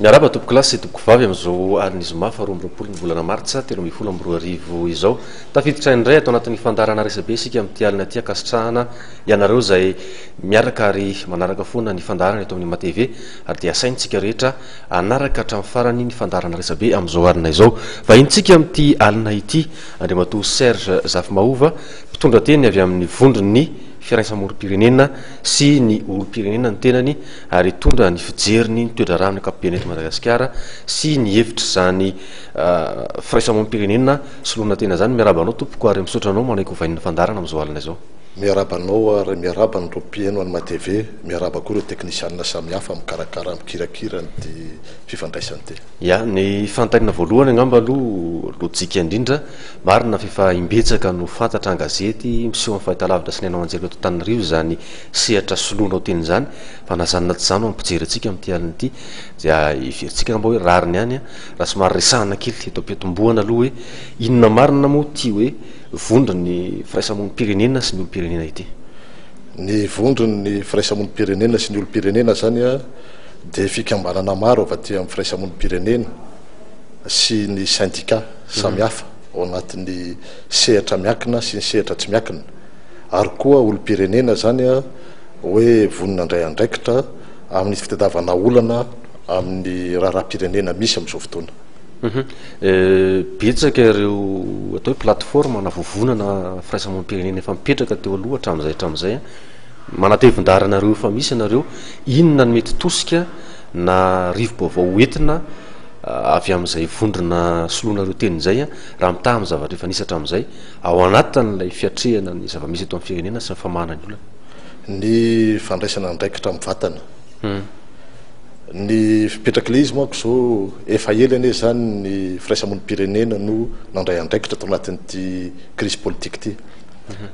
Miarahaba tompokolahy sy tompokovavy amin'izao alin'ny zoma faha 22 ny volana martsa 2013 izao. Tafiditra indray ato anatin'ny fandaharana resabe isika amin'ity alina ity ankasitrahana ianareo izay miaraka ary manaraka foana ny fandaharana eto amin'ny MATV ary dia asaintsika rehetra hanaraka hatramin'ny farany ny fandaharana resabe amin'izao alina izao. Vahinintsika amin'ity alina ity Andriamatoa Serge Zafimahova, mpitondra teny avy amin'ny vondron'ny firaisamonim-pirenena sy ny olom-pirenena ny tenany ary hitondra ny fijeriny ny toe-draharaha amin'ny ankapobeny eto Madagasikara sy ny hevitr'izany firaisamonim-pirenena soloana tena izany. Miarahaba anao tompoko ary misaotra anao manaiky ho vahinin'ny fandaharana amin'izao alina izao. Miarahaba anao ary miarahaba an'ireo mpihaino an'i MATV, miarahaba koa ireo teknisianina samihafa mikarakara mikirakira an'ity fifandraisana ity. Ya, ny fanontaniana voalohany angamba aloha lojika indrindra, marina fa efa imbetsaka no fantatra an-gazety, miseho amin'ny fahitalavitra sy ny haino aman-jery eto Antananarivo izany sehatra soloanao teny izany, fa na izany na tsy izany ho an'ny mpijery antsika amin'ity alina ity dia heverintsika angamba hoe rariny ihany raha somary resahana kely eto am-piantombohana aloha hoe inona marina moa ity hoe vondron'ny firaisamonim-pirenena sy ny olom-pirenena ity. Ny vondron'ny firaisamonim-pirenena sy ny olom-pirenena izany dia fikambanana maro avy aty amin'ny firaisamonim-pirenena sy ny sendika samihafa ao anatin'ny sehatra miankina sy ny sehatra tsy miankina ary koa olom-pirenena izany hoe vonona handray andraikitra amin'ny fitadiavana olana amin'ny raharaham-pirenena misy amin'izao fotoana. Betsaka ireo atao hoe plateforme na vovonana firaisamonim-pirenena efa mipetraka teo aloha hatramin'izay hatramin'izay. Manatevin-daharana ireo efa misy ianareo. Inona no mety tosika na rivo-baovao ho entina avy amin'izay vondrona soloinareo teny izay raha mitaha amin'ny zavatra efa nisy hatramin'izay ao anatin'ilay fiatrehana ny zava-misy eto amin'ny firenena sy ny famahana ny olana? Ny fandraisana andraikitra mivantana. Ny fipetrak'ilay izy manko izao, efa ela anie izany ny firaisamonim-pirenena no nandray andraikitra tao anatin'ity crise politique ity.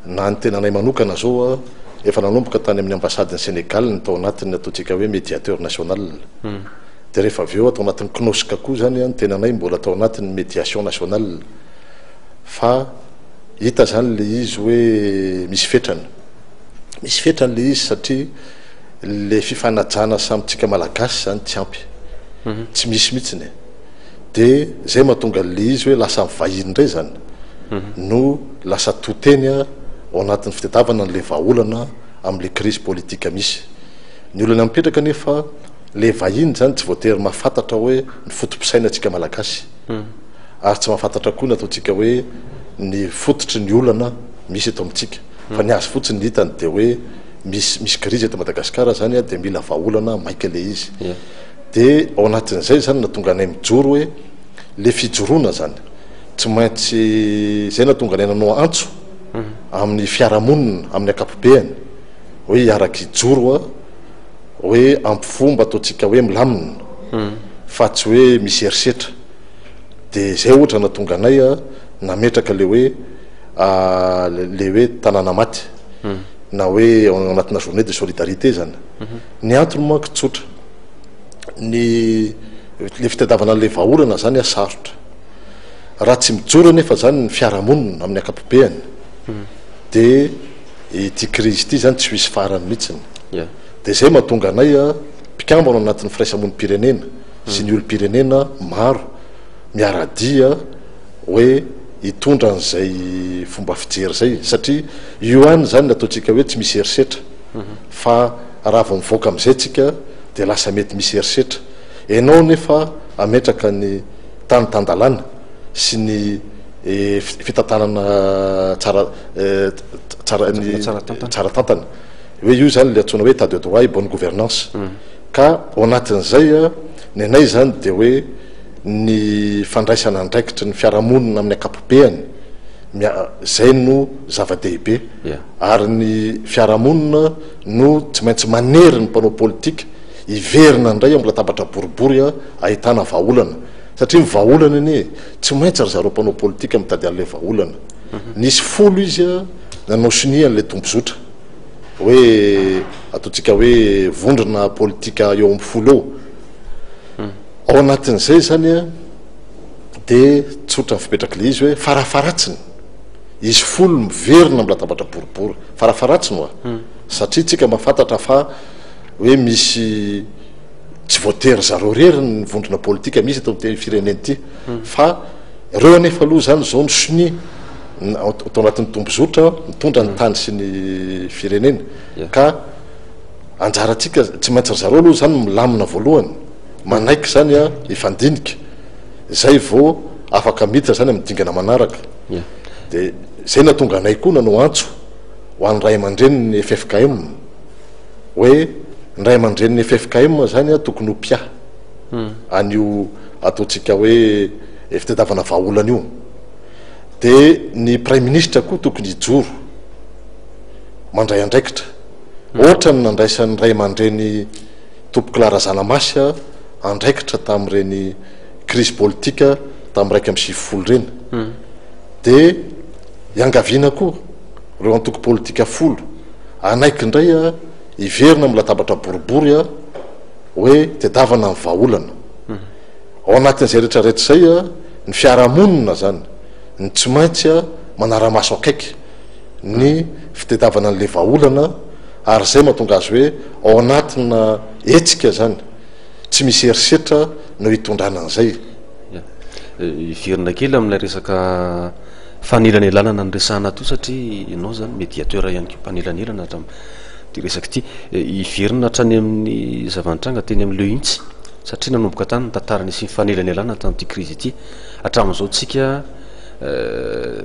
Na ny tenanay manokana izao efa nanomboka tany amin'ny ambasadin'i Sénégal ny tao anatin'ny ataontsika hoe médiateur national. Dia rehefa avy eo tao anatin'ny CNOSC koa izany ny tenanay mbola tao anatin'ny médiation nationale. Fa hita izany ilay izy hoe misy fetrany. Misy fetrany ilay izy satria le fifanajana samy tsika malagasy zany tsy ampy, tsy misy mihitsiny e! De zay mahatonga anle izy hoe lasa vahiny ndray zany no lasa to teny ao anatin'ny fitadiavana anle vahaolana amle crise politique misy. Ny olana mipetraka anefa le vahiny zany tsy voatery mahafantatra hoe ny foto-pisainantsika malagasy ary tsy mahafantatra koa ny ataontsika hoe ny fototry ny olana misy eto amintsika fa ny azy fotsiny ny hitany de hoe misy misy crise eto Madagascar zany dia mila vahaolana maika le izy de ao anatin'izay zany natonga anay mijoro hoe le fijoroana zany tsy maintsy zay natonga anay nanao antso amin'ny fiarahamonina amin'ny ankapobeany hoe hiaraka hijoro a hoe ampy fomba ataontsika hoe milamina fa tsy hoe misy herisetra de zay ohatra natonga anay a nametraka le hoe le hoe tanàna maty na hoe ao anatina journée de solidarité zany. Ny antony manko tsotra, ny le fitadiavana an'ilay vahaolana zany sarotra. Raha tsy mijoro anefa zany ny fiarahamonina amin'ny ankapobeany de ity crise ity zany tsy ho hisy farany mihitsiny. De zay mahatonga anay mpikambana ao anatin'ny firaisamonim-pirenena sy ny olom-pirenena maro miara-dia hoe hitondra an'izay fomba fijery izay satria io ihany izany ny ataontsika hoe tsy misy herisetra fa raha vao mivoaka amin'izay tsika dia lasa mety misy herisetra. Ianao nefa hametraka ny tany tan-dalàna sy ny fitantanana tsara tsara ny tsara tantana hoe io izany ilay antsoina hoe état de droit et bonne gouvernance ka ao anatin'izay ny anay izany dia hoe ny fandraisana andraikitry ny fiarahamonina amin'ny ankapobeany, izay no zava-dehibe ary ny fiarahamonina no tsy maintsy manery ny mpanao politika hiverina indray amin'ny latabatra boribory ahitana vahaolana satria ny vahaolana anie tsy maintsy ry zareo mpanao politika mitady an'ilay vahaolana. Nisy folo izy nanao sonia an'ilay tombozotra hoe ataontsika hoe vondrona politika eo amin'ny folo eo. Ao anatin'izay izany dia tsotra ny fipetrak'ilay izy hoe farafaharatsiny izy folo miverina amin'ny latabatra boribory, farafaharatsiny hoa, satria tsika mahafantatra fa hoe misy Tsy voatery zareo irery ny vondrona politika misy eto amin'ity firenena ity fa ireo anefa aloha izany izao no sonia tao anatin'ny tombozotra mitondra ny tany sy ny firenena ka anjarantsika tsy maintsy ry zareo aloha izany milamina voalohany, manaiky izany hifandinika izay vao afaka miditra izany amin'ny dingana manaraka. Dia izay nahatonga anay koa nanao antso ho an'ny ray aman-drenin'ny ffkm hoe ny ray aman-drenin'ny ffkm izany tokony ho mpiahy an'io ataontsika hoe fitadiavana vahaolana io. Dia ny praiminisitra koa tokony hijoro mandray andraikitra. Ohatra ny nandraisan'ny ray aman-dreny Tompokolahy Razanamasy andraikitra tamin'ireny krizy politika tamin'ny 91 ireny. Dia iangaviana koa ireo antoko politika folo hanaiky indray hiverina amin'ny latabatra boribory hoe tedavana ny vahaolana. Ao anatin'izay rehetra rehetra izay, ny fiarahamonina izany no tsy maintsy manara-maso akaiky ny fitedavana an'ilay vahaolana ary izay mahatonga azy hoe ao anatina hetsika izany tsy misy herisetra no hitondrana an'izay. Hiverina kely amin'ilay resaka fanelanelanana noresahana teo satria ianao izany médiateur ihany koa mpanelanelana hatramin'ity resaka ity. Hiverina hatrany amin'ny zava-nitranga teny amin'ny Le Hintsy satria nanomboka tany ny tantara nisian'ny fanelanelanana tamin'ity krizy ity. Hatramin'izao tsika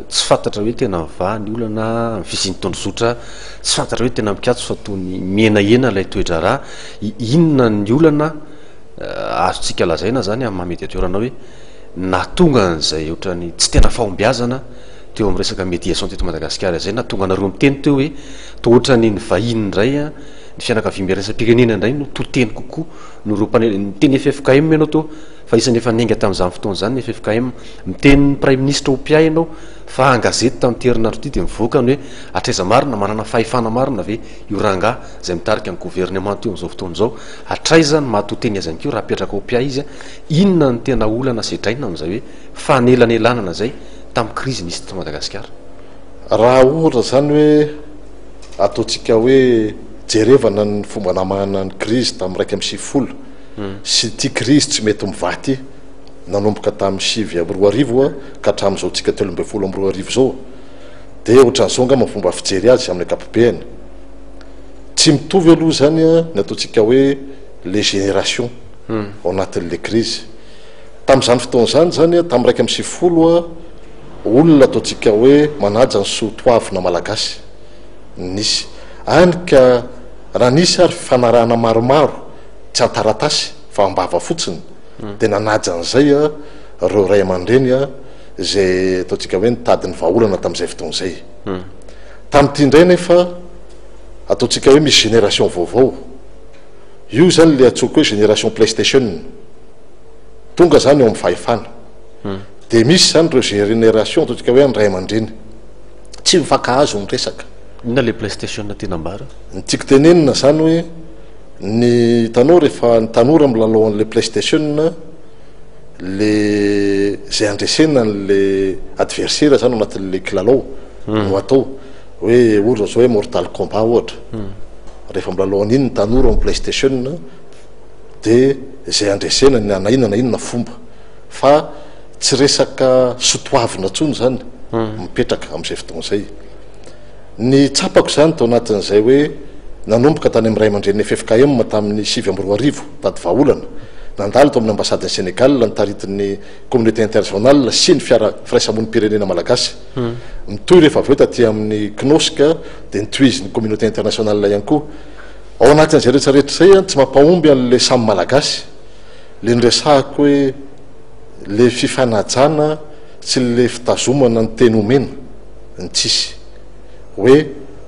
tsy fantatra hoe tena mivaha ny olana amin'ny fisian'ny tondrozotra, tsy fantatra hoe tena mikatso fa toy ny mihenahena ilay toe-draharaha. Inona ny olana azontsika lazaina izany amin'ny maha médiateur anao hoe nahatonga an'izay ohatran'ny tsy tena fahombiazana teo amin'ny resaka médiation teto Madagasikara izay, nahatonga anareo miteny teo hoe toa ohatran'ny ny vahiny indray, ny fianakaviambe iraisam-pirenena indray no to teny kokoa noho ireo mpanel-, niteny ffkm ianao teo fa isan'ny efa niainga tamin'izany fotoana izany ny ffkm. Miteny ny praiminisitra ho mpiahy ianao fa an-gazety tamin'ity herinandro ity dia mivoaka ny hoe hatraiza marina, manana fahefana marina ve io rangahy izay mitarika ny governemanta io amin'izao fotoana izao, hatraiza ny maha to teny azy ihany koa raha apetraka ho mpiahy izy, inona no tena olana sedraina amin'izay hoe fanelanelanana izay tamin'ny krizy nisy teto Madagasikara? Raha ohatra izany hoe ataontsika hoe jerevana ny fomba namahana ny krizy tamin'ny 91 sy ity krizy tsy mety mivaha ity nanomboka tamin'ny 2009 ka hatramin'izao tsika 2013 izao dia ohatran'izao angamba ny fomba fijery azy amin'ny ankapobeany. Tsy mitovy aloha izany ny ataontsika hoe les générations ao anatin'ilay krizy. Tamin'izany fotoana izany izany, tamin'ny 91, olona ataontsika hoe manaja ny soa toavina malagasy no nisy. Any ka raha nisy ary fifanarahana maromaro, tsy an-taratasy fa am-bava fotsiny, dia nanaja an'izay ireo ray aman-dreny izay ataontsika hoe nitady ny vahaolana tamin'izay fotoana izay. Tamin'ity indray anefa, ataontsika hoe misy génération vaovao. Io izany ilay antsoiko hoe génération PlayStation. Tonga izany eo amin'ny fahefana. Dia misy izany ireo génération ataontsika hoe an'ny ray aman-dreny. Tsy mifankahazo ny resaka. Inona ilay PlayStation tiana ambara? Ny tiako tenenina izany hoe ny hitanao rehefa ny tanora milalao an'ilay PlayStation, le izay handresena an'ilay adversaire izany ao anatin'ilay kilalao no atao. Hoe ohatra izao hoe Mortal Kombat ohatra. Rehefa milalao an'iny ny tanora ao amin'ny PlayStation dia izay handresena na inona na inona fomba. Fa tsy resaka sotoavina intsony izany mipetraka amin'izay fotoana izay. Ny tsapako izany tao anatin'izay hoe nanomboka tany amin'ny ray aman-drenin'ny ffkm tamin'ny 2009 nitady vahaolana, nandalo tao amin'ny ambasadin'i Sénégal notaritin'ny communauté internationale sy ny fiara firaisamonim-pirenena malagasy. Nitohy rehefa avy eo taty amin'ny Cnosc dia nitohizin'ny communauté internationale ihany koa. Ao anatin'izay rehetra rehetra izay tsy mampahomby an'ilay samy malagasy. Le niresahako hoe le fifanajana sy le fitazomana ny teny omena ny tsisy. Hoe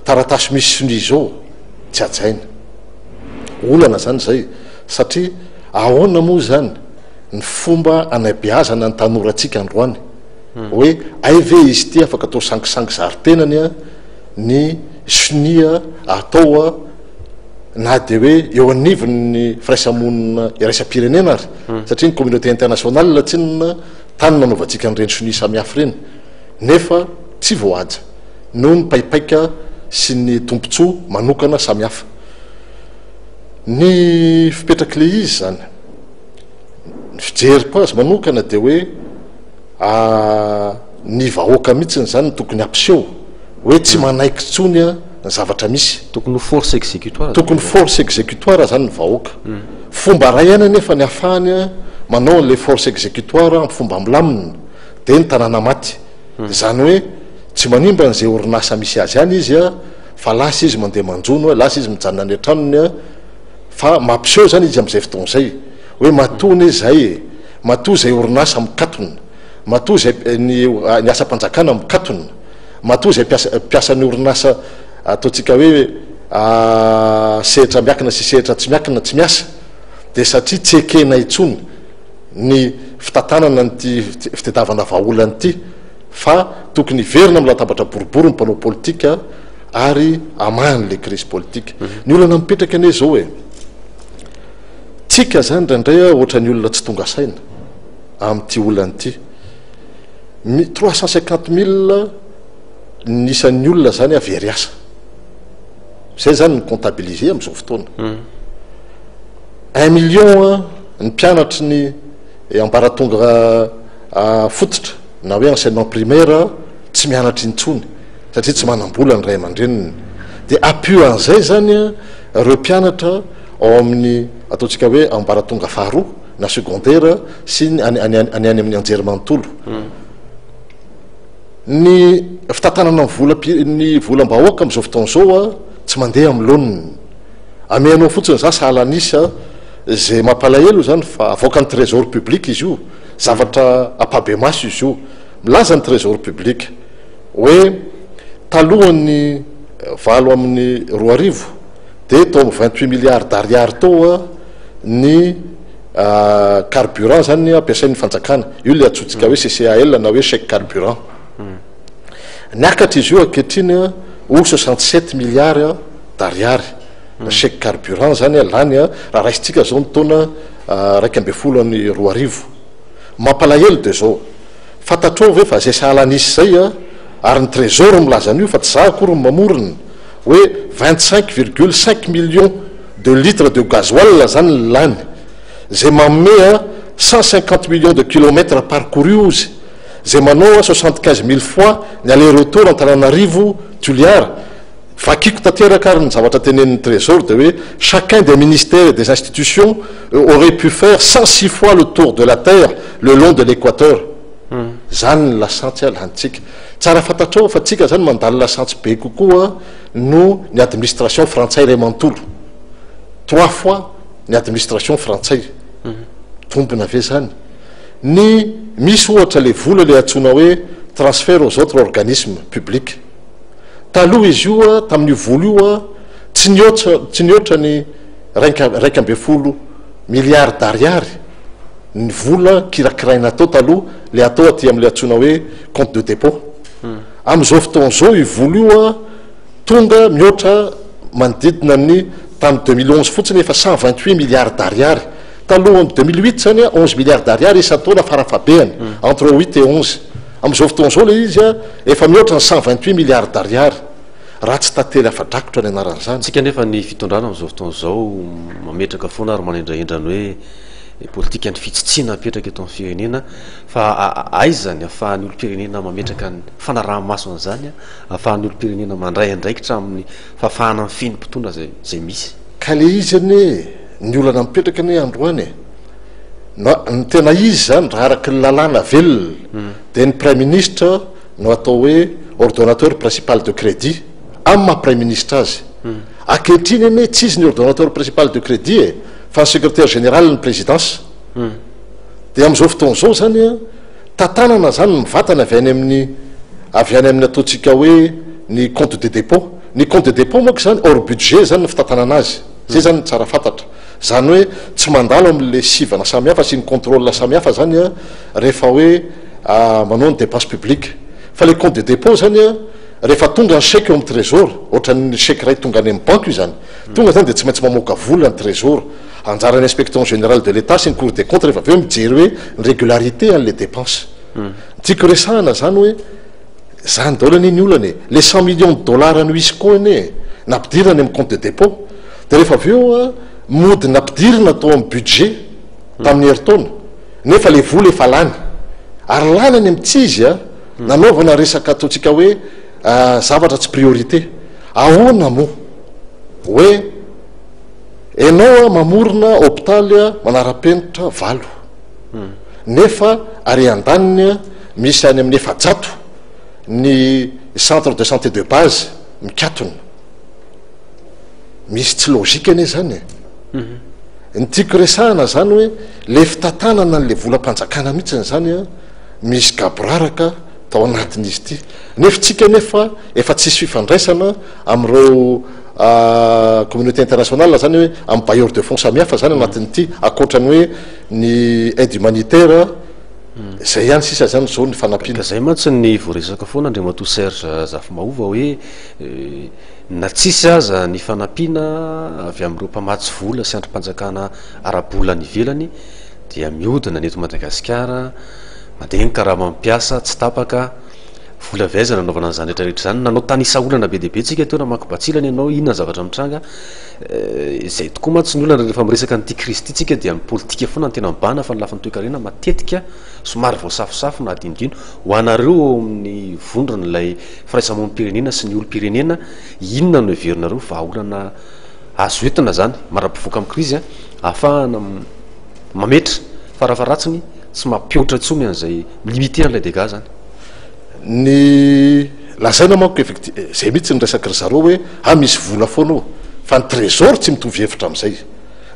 taratasy misy sonia izao tsy hajaina. Olana zany zay satria ahoana moa zany ny fomba anabeazana ny tanorantsika androany hoe hay ve izy ity afaka atao sangisangy zary tenany a ny sonia atao a na dia hoe eo anivon'ny firaisamonina iraisam-pirenena ary satria ny communauté internationale tsinona tany nanaovantsika an'ireny sonia samihafa ireny nefa tsy voahaja noho ny paipaika sy ny tombontsoa manokana samihafa. Ny fipetrak'ilay izy izany, ny fijeriko azy manokana dia hoe ny vahoaka mihitsiny izany no tokony hampiseho hoe tsy manaiky intsony ny zavatra misy. Tokony ho force exécutoire. Tokony force exécutoire izany ny vahoaka. Fomba iray ihany anefa ny ahafahany manao an'ilay force exécutoire amin'ny fomba milamina dia ny tanàna maty. Izany hoe tsy manimba an'izay orinasa misy azy any izy fa lasa izy mandeha manjono, lasa izy mijanona any an-tranony fa mampiseho izany izy amin'izay fotoana izay hoe matoa anie izay e, matoa izay orinasa mikatona, matoa izay ny ny asam-panjakana mikatona, matoa izay mpiasa mpiasan'ny orinasa ataontsika hoe sehatra miakina sy sehatra tsy miakina tsy miasa dia satria tsy ekena intsony ny fitantanana an'ity fitadiavana vahaolana ity fa tokony hiverina amin'ny latabatra boribory ny mpanao politika ary hamaha an'ilay crise politique. Ny olana mipetraka anie izao e, tsika zany indraindray ohatran'ny olona tsy tonga saina amin'ity olana ity. Mi- 350 000 ny isan'ny olona zany very asa. Zay zany ny comptabiliser amin'izao fotoana. 1 million ny mpianatry ny ambaratonga fototra na hoe enseignement primaire tsy mianatra intsony satria tsy manam-bola ny ray aman-dreniny. Dia appui an'izay zany ireo mpianatra ao amin'ny ataontsika hoe ambaratonga faharoa na secondaire sy ny any any any any amin'ny anjerimanontolo. Ny fitantanana ny vola ny volam-bahoaka amin'izao fotoana izao tsy mandeha amin'ny laoniny. Ameanao fotsiny za sahala an'isa izay mampalahelo izany fa avoakan'ny trésor public izy io, zavatra ampahibemaso izy io. Milaza ny trésor public hoe talohan'ny 2008 dia tao amin'ny 28 milliards d'ariary tao ny carburant zany ampiasain'ny fanjakana. Io ilay antsointsika hoe CCAL na hoe chèque carburant. Niakatra izy io ankehitriny ho 67 milliards d'ariary. Chèque carburant zany lany raha raisintsika zao ny taona 2011. Mampalahelo dia zao, fantatrao ve fa zay sahala an'isa zay ary ny trésor milaza an'io fa tsy za akory no mamorona, hoe 25,5 millions de litres de gasoil zany ny lany, zay manome 150 millions de kilomètres parcourus ozy, zay manao 75 000 fois ny aller retour Antananarivo Toliara. Vakiko tanteraka ary ny zavatra tenenin'ny trésor dia hoe chacun des ministères et des institutions aurait pu faire 106 fois le tour de la terre le long de l'équateur. Zany ny lasantsy lanintsika. Tsara fantatrao fa tsika zany mandany lasantsy be kokoa no ny administration frantsay iray manontolo. Trois fois ny administration frantsay. Tombona ve zany? Ny misy ohatra le vola le antsoina hoe transfert aux autres organismes publics. Taloha izy io tamin'io vola io tsy nihoatra tsy nihoatra ny 11 milliards d'ariary ny vola kirakiraina atao taloha le atao aty amin'ilay antsoina hoe compte de dépôt. Amin'izao fotoana izao io vola io tonga mihoatra manodidina ny tamin'ny 2011 fotsiny efa 128 milliards d'ariary. Taloha 2008 zany 11 milliards d'ariary isan-taona farafahabehany, entre 8 et 11. Amin'izao fotoana izao ilay izy efa mihoatra ny 128 milliards d'ariary. Raha tsy tantely afa-drakotra ny anaran'izany. Tsika nefa ny fitondrana amin'izao fotoana izao mametraka foana ary manendrahendra ny hoe politika ny fitsitsiana apetraka eto amin'ny firenena, fa aiza ny ahafahan'ny olom-pirenena mametraka ny fanaraha-maso an'izany, ahafahan'ny olom-pirenena mandray andraikitra amin'ny fahafahana mifehy ny mpitondra izay izay misy. Ka le izy anie, ny olana mipetraka anie androany e, na ny tena izy zany raha araky ny lalàna velona dia ny praiminisitra no atao hoe ordonnateur principal de crédit amin'ny maha praiminisitra azy. Ankehitriny anie tsy izy ny ordonnateur principal de crédit e, fa ny secrétaire général ny présidence. Dia amin'izao fotoana izao zany a, tantanana zany mivantana avy any amin'ny avy any amin'ny ataontsika hoe ny compte de dépôt. Ny compte de dépôt manko zany hors budget zany ny fitantanana azy. Zay zany no tsara fantatra. Zany hoe tsy mandalo amin'le sivana samihafa sy ny contrôle samihafa zany a rehefa hoe manao ny dépense publique. Fa le compte de dépôt zany a rehefa tonga ny chèque eo amin'ny trésor, ohatran'ny chèque iray tonga any amin'ny banque io zany. Tonga zany dia tsy maintsy mamoaka vola ny trésor. Anjaran'ny inspection générale de l'État sy ny cour des comptes rehefa avy eo mijery hoe ny régularité an'le dépense. Ny tiako resahana zany hoe zany daholo anie ny olana e. Le 100 millions de dollars an'io Wisco anie e, nampidirina any amin'ny compte de dépôt. Dia rehefa avy eo a. Mody nampidirina tao amin'ny budget tamin'ny herintaona nefa le vola efa lany. Ary lany any amin'ny tsy izy a, nanaovana resaka ataontsika hoe zavatra tsy priorité. Ahoana moa hoe enao a mamorona hopitaly a manara-penitra valo nefa ary andaniny a misy any amin'ny 400 ny centre de santé de base mikatona. Misy tsy logique anie zany e. Ny tiako resahana zany hoe le fitantanana an'le volam-panjakana mihitsiny zany a misy gaboraraka tao anatin'izy ity. Nefa tsika nefa efa tsisy fifandraisana amin'ireo communauté internationale zany hoe amin'ny bailleur de fonds samihafa zany anatin'ity ankoatran'ny hoe ny aide humanitaire zay ihany sisa zany zao ny fanampiana. Ka zay mantsy ny voaresaka foana Andriamatoa Serge Zafimahova hoe Na tsisy aza ny fanampiana avy amin'ireo mpamatsy vola sy andrim-panjakana ara-bola any ivelany dia mihodina ny eto Madagasikara, mandeha ny karaman'ny mpiasa tsy tapaka, vola avy aiza nanaovana an'izany rehetra rehetra izany? Nanao tanisa olana be dia be tsika teo, namaky batsilana ianao, inona ny zavatra mitranga? Izay tokoa mantsy ny olana rehefa miresaka an'ity krizy ity tsika dia ny politika foana no tena mibahana fa ny lafiny toekarena matetika somary voasafosafo na adinodino. Ho anareo ao amin'ny vondron'ilay firaisamonim-pirenena sy ny olom-pirenena, inona no heverinareo vahaolana azo entina zany mandra-pivoaka amin'ny krizy ahafahana mametra farafaharatsiny tsy mampihoatra intsony an'izay mi-limiter an'ilay dégâts zany? Ny lazaina manko effecti zay mihitsy ny resaky ry zareo hoe ah misy vola foana ao fa ny trésor tsy mitovy hevitra amin'izay.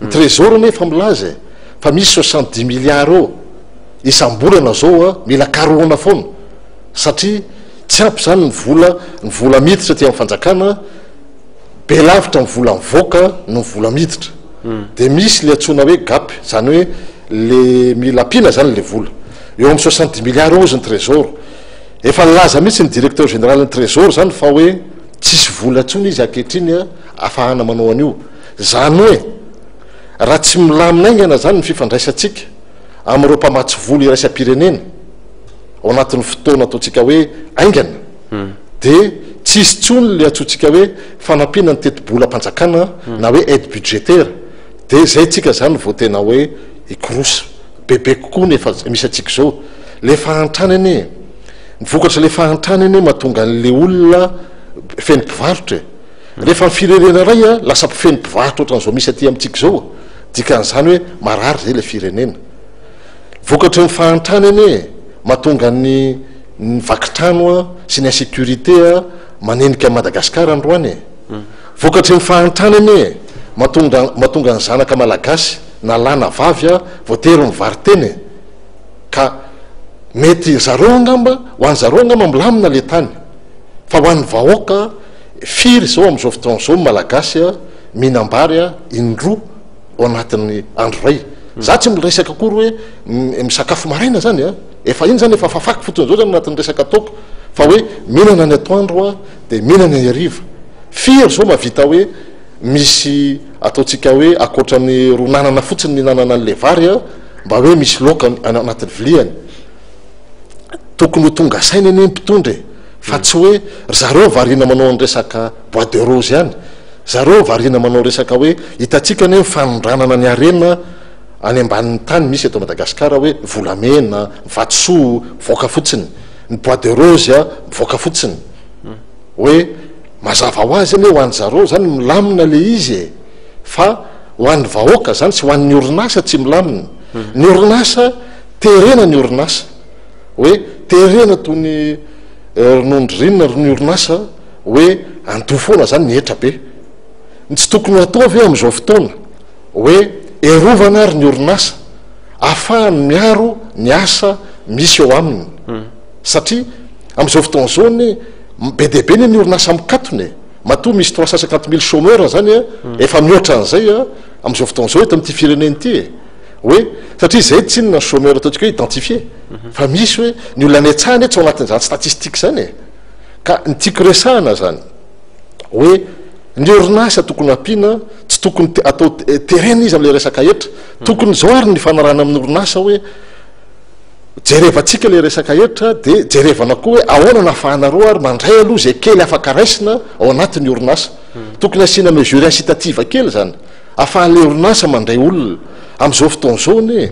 Ny trésor anie efa milaza e fa misy 70 milliards eo isam-bolana zao a mila karohana foana satria Tsy ampy izany ny vola, ny vola miditra aty amin'ny fanjakana be lavitra ny vola mivoaka noho ny vola miditra. Dia misy le antsoina hoe gap, izany hoe le mila ampiana izany le vola. Eo amin'ny 70 milliards eo hozy ny trésor. Efa nilaza mihitsy ny directeur général ny trésor izany fa hoe tsisy vola intsony izy ankehitriny afahana manao an'io. Izany hoe raha tsy milamina haingana izany ny fifandraisantsika amin'ireo mpamatsy vola iraisam-pirenena, ao anatin'ny fotoana ataontsika hoe haingana dia tsy hisy intsony ilay antsointsika hoe fanampiana ny tetibolam-panjakana na hoe aide budgétaire dia izay tsika izany vao tena hoe hikorosa bebe kokoa ny efa misy antsika izao. Ilay fahantrana anie e, ny vokatr'ilay fahantrana anie mahatonga an'ilay olona feno mpivarotra e. Rehefa ny firenena iray lasa mpifeno mpivarotra ohatran'izao misy aty amintsika izao, dikan'izany hoe marary izay ilay firenena. Vokatry ny fahantrana anie e, mahatonga ny ny vaky trano a sy ny insécurité a manenika an'i Madagascar androany e. Vokatry ny fahantrana anie e, mahatonga mahatonga ny zanaka malagasy na lahy na vavy a voatery mivaro-tena e. Ka mety zareo angamba, ho an'i zareo angamba milamina le tany, fa ho an'ny vahoaka firy izao amin'izao fotoana izao ny malagasy a mihinam-bary a indroa ao anatin'ny andro iray. Za tsy miresaka akory hoe misakafo maraina zany a, efa iny zany efa fafako fotsiny zao zany anatin'ny resaka ataoko fa hoe mihinana ny atoandro a de mihinana ny hariva. Firy zao mahavita hoe misy ataontsika hoe ankoatran'ny ron'anana fotsiny nihinanana an'le vary a, mba hoe misy laoka any anatin'ny viliany. Tokony ho tonga saina anie ny mpitondra e, fa tsy hoe ry zareo variana manao ny resaka bois de rose ihany. Zareo variana manao resaka hoe hitantsika anie ny fanondranana ny harena any ambanin'ny tany misy eto Madagascar hoe volamena, ny vatosoa mivoaka fotsiny, ny bois de rose mivoaka fotsiny. Hoe mazava ho azy anie ho an'zareo zany milamina le izy e, fa ho an'ny vahoaka zany sy ho an'ny orinasa tsy milamina. Ny orinasa terena ny orinasa hoe terena toy ny ronono dririnina ny orinasa hoe andoa foana zany ny hetra be. Ny tsy tokony ho atao ve amin'izao fotoana hoe erovana ary ny orinasa afahany miaro ny asa misy eo aminy satria amin'izao fotoana izao anie be dia be anie ny orinasa mikatona e, matoa misy 350 mille chômeurs zany a, efa mihoatra an'izay a amin'izao fotoana izao eto amin'ity firenena ity e, hoe satria izay tsinona ny chômeur ataontsika hoe identifié fa misy hoe ny olona any an-tsaha anie tsy ao anatin'izany statistique izany e. Ka ny tiako resahana zany hoe ny orinasa tokony ampiana tsy tokony atao terena izy amle resaka hetra, tokony zao ary ny fanarahana amin'ny orinasa hoe jerevantsika le resaka hetra de jerevana koa hoe ahoana no ahafahanareo ary mandray aloha zay kely afaka raisina ao anatin'ny orinasa, tokony asiana mesure incitative kely zany. Ahafahan'ilay orinasa mandray olona. Amin'izao fotoana izao anie,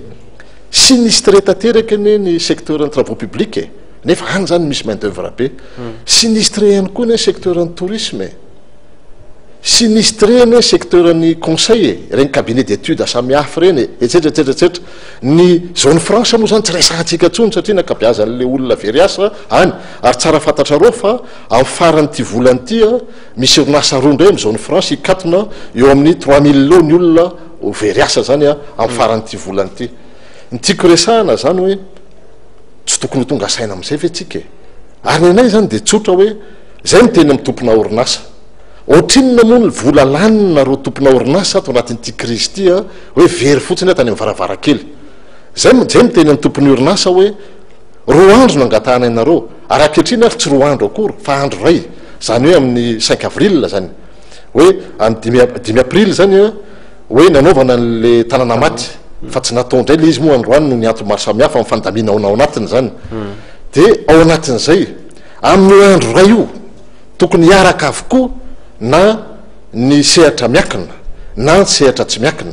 sinistré tanteraka anie ny secteur ny travaux publics e. Nefa any izany misy main d'oeuvre be. Sinistré ihany koa anie secteur ny tourisme e. Sinistré anie secteur ny conseil e, ireny cabinet d'études samihafa ireny e, etsetra etsetra etsetra. Ny zone franche moa izany tsy resahantsika intsony satria ny ankabeazan'ilay olona very asa any. Ary tsara fantatrareo fa amin'ny faran'ity volana ity misy orinasa roa indray amin'ny zone franche hikatona eo amin'ny 3000 eo ny olona ho very asa izany amin'ny faran'ity volana ity. Ny tiako resahana izany hoe tsy tokony ho tonga saina amin'izay ve tsika e? Ary ny anay izany dia tsotra hoe izay miteny amin'ny tompona orinasa. Ohatrinona moa ny vola laninareo tompona orinasa ato anatin'ity krizy ity hoe very fotsiny ato any amin'ny varavarankely. Izay izay miteny amin'ny tompon'ny orinasa hoe roa andro no angatahanay anareo ary ankehitriny ary tsy roa andro akory fa andro iray, izany hoe amin'ny cinq avril izany hoe amin'ny dimy dimy aprily izany hoe nanaovana an'le tanana maty fa tsy natao indray le izy moa androany noho ny antony maro samihafa amin'ny fandaminana ao anatiny izany. Dia ao anatin'izay, amin'io andro iray io, tokony hiaraka avokoa na ny sehatra miakina na ny sehatra tsy miakina.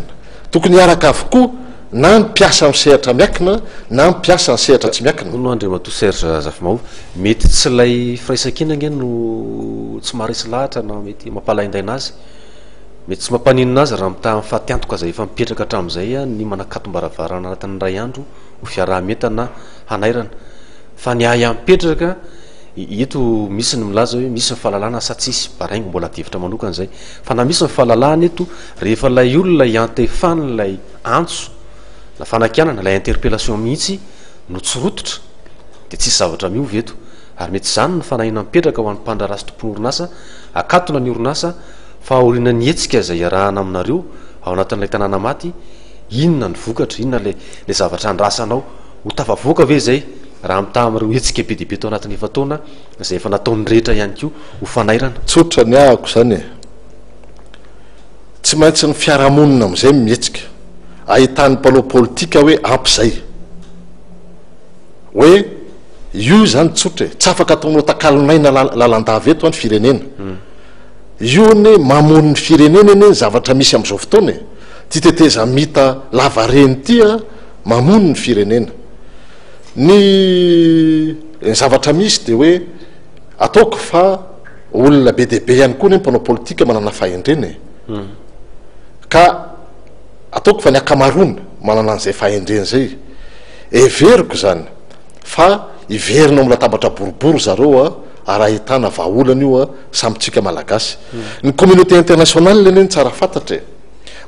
Tokony hiaraka avokoa na ny mpiasa amin'ny sehatra miakina na ny mpiasa ny sehatra tsy miakina. Hono Andriamatoa Serge Zafimahova, mety tsy ilay firaisankina ange no tsy maharesy lahatra na mety mampalaindaina azy. Mety tsy mampaninona azy raha mitaha amin'ny fatiantoka izay efa mipetraka hatramin'izay ny manakatom-baravarana anatin'ny iray andro ho fiaraha-mientana hanairana. Fa ny ahy mipetraka, eto misy ny milaza hoe misy ny fahalalana sa tsisy, baraingo mbola adihevitra manokana izay. Fa na misy ny fahalalahana eto, rehefa ilay olona iantefan'ilay antso na fanakianana, ilay interpellation mihitsy no tsy rototra, dia tsisy zavatra miova eto. Ary mety izany no fanahiana mipetraka ho an'ny mpandraharaha sy tompon'orinasa, akatona ny orinasa fa aorianan'ny hetsika izay iarahana aminareo ao anatin'ilay tanàna maty, inona ny vokatra, inona ilay ilay zavatra andrasanao, ho tafavoaka ve izay raha mitaha amin'ireo hetsika be dia be tao anatin'ny efa-taona izay efa nataon'ny rehetra ihany koa ho fanairana? Tsotra ny ahako izany e! Tsy maintsy ny fiarahamonina amin'izay no mihetsika, ahitan'ny mpanao politika hoe ampy izay. Hoe io izany tsotra e, tsy afaka ataonao takalon'aina lalandava eto an ny firenena. Io anie mamono ny firenena anie ny zavatra misy amin'izao fotoana e! Ity tetezamita lavareny ity a, mamono ny firenena. Ny ny zavatra misy dia hoe ataoko fa olona be dia be ihany koa anie ny mpanao politika manana fahendrena e! Ka ataoko fa ny ankamaroany manana an'izay fahendrena izay. Heveriko izany fa hiverina ao amin'ny latabatra boribory zareo a, ary ahitana vahaolana io a, samy tsika Malagasy. Ny communauté internationale anie no tsara fantatra e.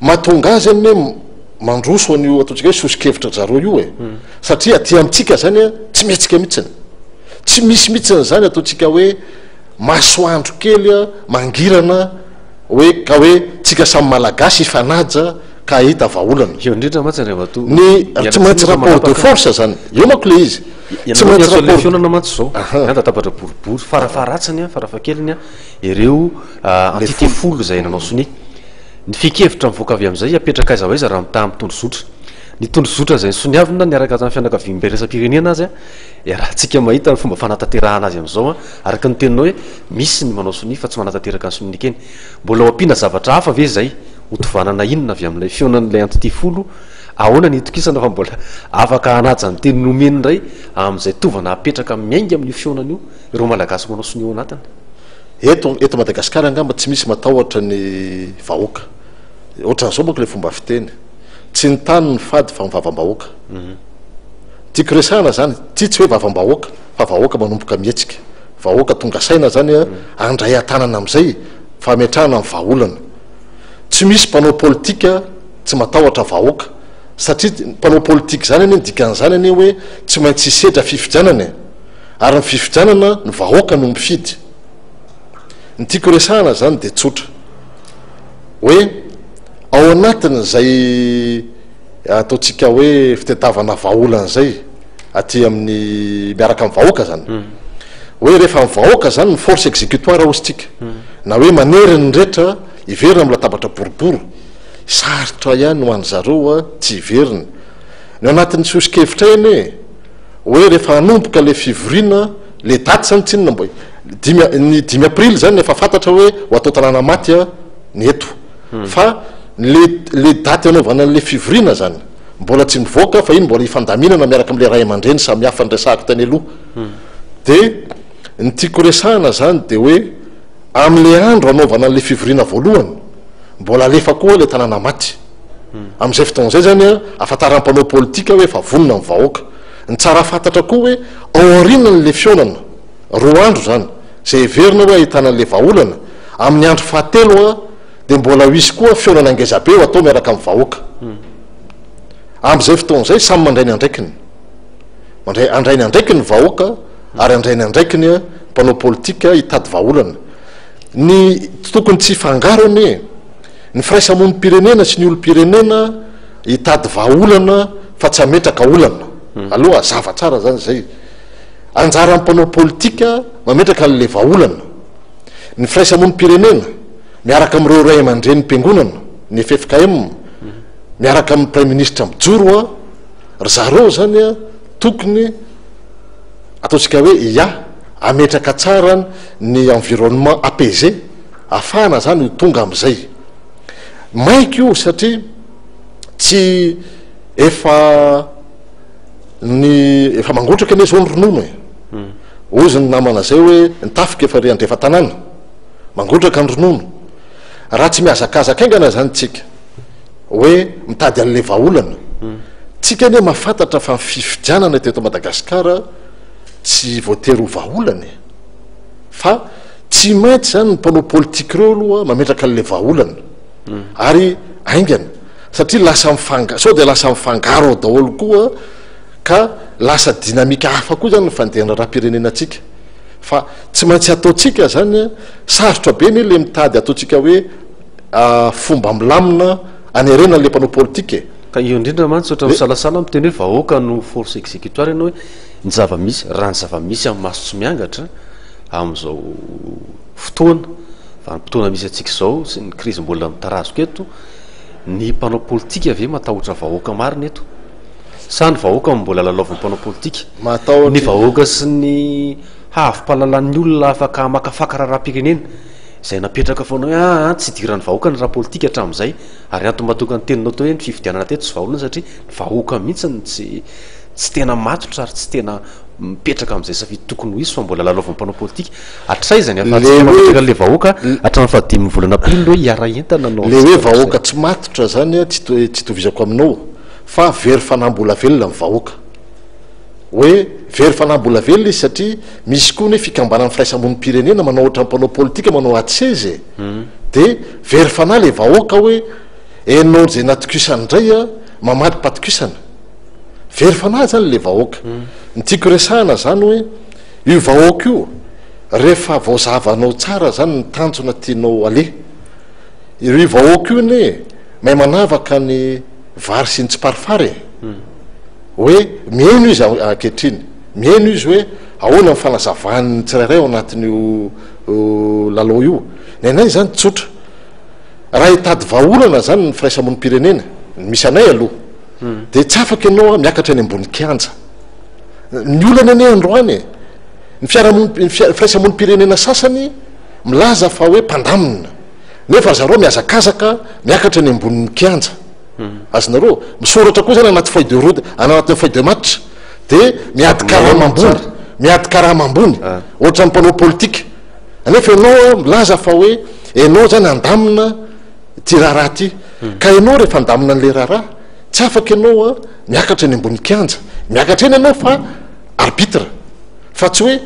Mahatonga azy anie mandroso an'io ataontsika hoe soso-kevitra ry zareo io e. Satria aty amintsika zany a, tsy mihetsika mihitsiny. Tsy misy mihitsiny zany ataontsika hoe masoandro kely a, mangirana hoe ka hoe tsika samy Malagasy hifanaja ka hahita vahaolana. Eo indrindra mantsy Andriamatoa. Ny tsy maintsy rapport de force zany. Eo manko le izy. Tsy maintsy rapport. Fihaonana mantsy izao. Ny latabatra boribory farafaha-ratsiny a, farafahakeliny a, ireo entité folo izay nanao sonia. Ny fehin-kevitra mivoaka avy amin'izay apetraka aiza ho aiza raha mitaha amin'ny tondrozotra. Ny tondrozotra izay nosoniavina niaraka tamin'ny fianakaviambe iraisam-pirenena aza, iarahantsika mahita ny fomba fanatanterahana azy amin'izao, araka ny teninao hoe misy ny manao sonia fa tsy manatanteraka ny sonia nekeny. Mbola ho ampiana zavatra hafa ve izay? Hotovanana inona avy amin'ilay fihaonan'ilay entité folo? Ahoana ny hitokisana fa mbola afaka hanaja ny teny nomeny indray amin'izay tovana apetraka miainga amin'io fihaonana io ireo Malagasy manao sonia ao anatiny? Eto eto Madagasikara angamba tsy misy matahotra ny vahoaka. Ohatran'izao manko ilay fomba fiteny, tsy ny tany no fady fa ny vavam-bahoaka. Tiako resahana izany, ity tsy hoe vavam-bahoaka fa vahoaka manomboka mihetsika. Vahoaka tonga saina izany handray an-tanana amin'izay fametrahana ny vahaolana. Tsy misy mpanao politika tsy matahotra vahoaka satria mpanao politika izany anie ny dikan'izany anie hoe tsy maintsy hisedra fifidianana e! Ary ny fifidianana ny vahoaka no mifidy. Ny tiako resahana izany dia tsotra hoe ao anatin'izay ataontsika hoe fitadiavana vahaolana izay aty amin'ny miaraka amin'ny vahoaka izany hoe rehefa ny vahoaka izany ny force exécutoire hozy tsika na hoe manery ny rehetra hiverina amin'ny latabatra boribory sarotra ihany ho an-dry zareo tsy hiverina. Ny ao anatin'ny soso-kevitray anie hoe rehefa hanomboka le fivoriana, le daty zany tsinona mbo dimy ny dimy aprily zany efa fantatra hoe ho atao tanàna maty ny eto. Fa. Le le daty anaovana an'le fivoriana zany mbola tsy mivoaka fa iny mbola ifandaminana miaraka amle ray aman-dreny samihafa niresahako tany aloha. De ny tiako resahana zany de hoe amle andro anaovana an'le fivoriana voalohany mbola alefa koa le tanàna maty. Am'zay fotoana zay zany an ahafantaran'ny mpanao politika hoe efa vonona ny vahoaka. Ny tsara fantatra koa hoe ao aorianan'le fihaonana, roa andro zany, zay heverina hoe ahitana an'le vahaolana, amin'ny andro fahatelo an, dia mbola ho hisy koa fihaonana ngezabe ho atao miaraka amin'ny vahoaka. Amin'izay fotoana izay, samy mandray ny andraikiny. Mandray, handray ny andraikiny ny vahoaka ary handray ny andraikiny ny mpanao politika hitady vahaolana. Ny tokony tsy hifangaro anie ny firaisamonim-pirenena sy ny olom-pirenena hitady vahaolana fa tsy hametraka olana. Aloha hazava tsara izany izay. Anjaran'ny mpanao politika mametraka an'ilay vahaolana. Ny firaisamonim-pirenena, miaraka amin'ireo ray aman-drenim-piangonana, ny ffkm, miaraka amin'ny praiminisitra mijoro an, ry zareo izany an, tokony ataontsika hoe ia, hametraka tsara ny environnement apaisé, ahafahana izany ho tonga amin'izay. Maika io satria tsy efa ny efa mangotraka anie izao ny ronono e. Hozy ny namana izay hoe ny tafika efa ery andrefan-tanàna. Mangotraka ny ronono. Raha tsy mihazakazaka haingana izany tsika hoe mitady an'ilay vahaolana. Tsika anie mahafantatra fa ny fifidianana teto Madagasikara tsy voatery ho vahaolana e. Fa tsy maintsy izany ny mpanao politika ireo aloha mametraka an'ilay vahaolana. Ary haingana. Satria lasa mifanga-, sao dia lasa mifangaro ao daholo koa ka lasa dynamique hafa koa izany ny fandehan'ny raharaham-pirenenantsika. Fa tsy maintsy ataontsika zany, sarotra be anie le mitady ataontsika hoe fomba milamina hanerena an'le mpanao politika e. Ka io indrindra mantsy ohatran'ny misalasala miteny hoe vahoaka no force exécutoire ianao hoe ny zava-misy, raha ny zava-misy amin'ny maso tsy miangatra amin'izao fotoana, vanim-potoana misy antsika izao sy ny krizy mbola mitarazoka eto, ny mpanao politika ve matahotra vahoaka marina eto? Sa ny vahoaka no mbola lalaovin'ny mpanao politika? Matahotra. Ny vahoaka sy ny hahavom-pahalalan'ny olona afaka hamakafaka raharaham-pirenena izay napetraka foana hoe aa tsy idiran'ny vahoaka ny raha politika hatramin'izay ary antony mahatonga ny teninao teo hoe ny fifidianana teto tsy vahaolana satria ny vahoaka mihitsy no tsy tsy tena matotra ary tsy tena mipetraka amin'izay safidy tokony ho izy fa mbola lalaovin'ny mpanao politika. Hatraiza ny ahafahantsika mametraka an'ilay vahoaka hatramin'ny fahadimin'ny volana aprily hoe hiara-hientana no Le hoe vahoaka tsy matotra zany tsy tsy itovizako aminao. Fa very fanahy mbola velona ny vahoaka. Hoe very fanahy mbola velona izy satria misy koa ny fikambanan'ny firaisamonim-pirenena manao ohatran'ny mpanao politika manao ady seza e. Dia very fanahy ilay vahoaka hoe enao izay natokisany indray a, mamadi-patokisana. Very fanahy izany ilay vahoaka. Ny tiako resahana izany hoe io vahoaka io rehefa voazavanao tsara izany ny tanjona tianao aleha. Io vahoaka io anie mahay manavaka ny vary sy ny tsiparifary e! Hoe mihaino izy ankehitriny, mihaino izy hoe ahoana ny fanazavan'ny tsirairay ao anatin'io lalao io. Ny anay izany tsotra, raha hitady vahaolana izany ny firaisamonim-pirenena, ny misy anay aloha, dia tsy afaka ianao miakatra eny ambony kianja. Ny olana anie androany e, ny fiarahamonim-, ny firaisamonim-pirenena sasany milaza fa hoe mpandamina. Nefa ry zareo mihazakazaka miakatra eny ambonin'ny kianja. Azonareo? Misoratra koa zany anaty feuille de route, any anatin'ny feuille de match. Dia miady karama ambony, miady karama ambony, ohatran'ny mpanao politika. Nefa ianao milaza fa hoe ianao zany handamina ity raharaha ity. Ka ianao rehefa handamina an'ilay raharaha, tsy afaka ianao miakatra eny ambony kianja. Miakatra eny ianao fa arbitre. Fa tsy hoe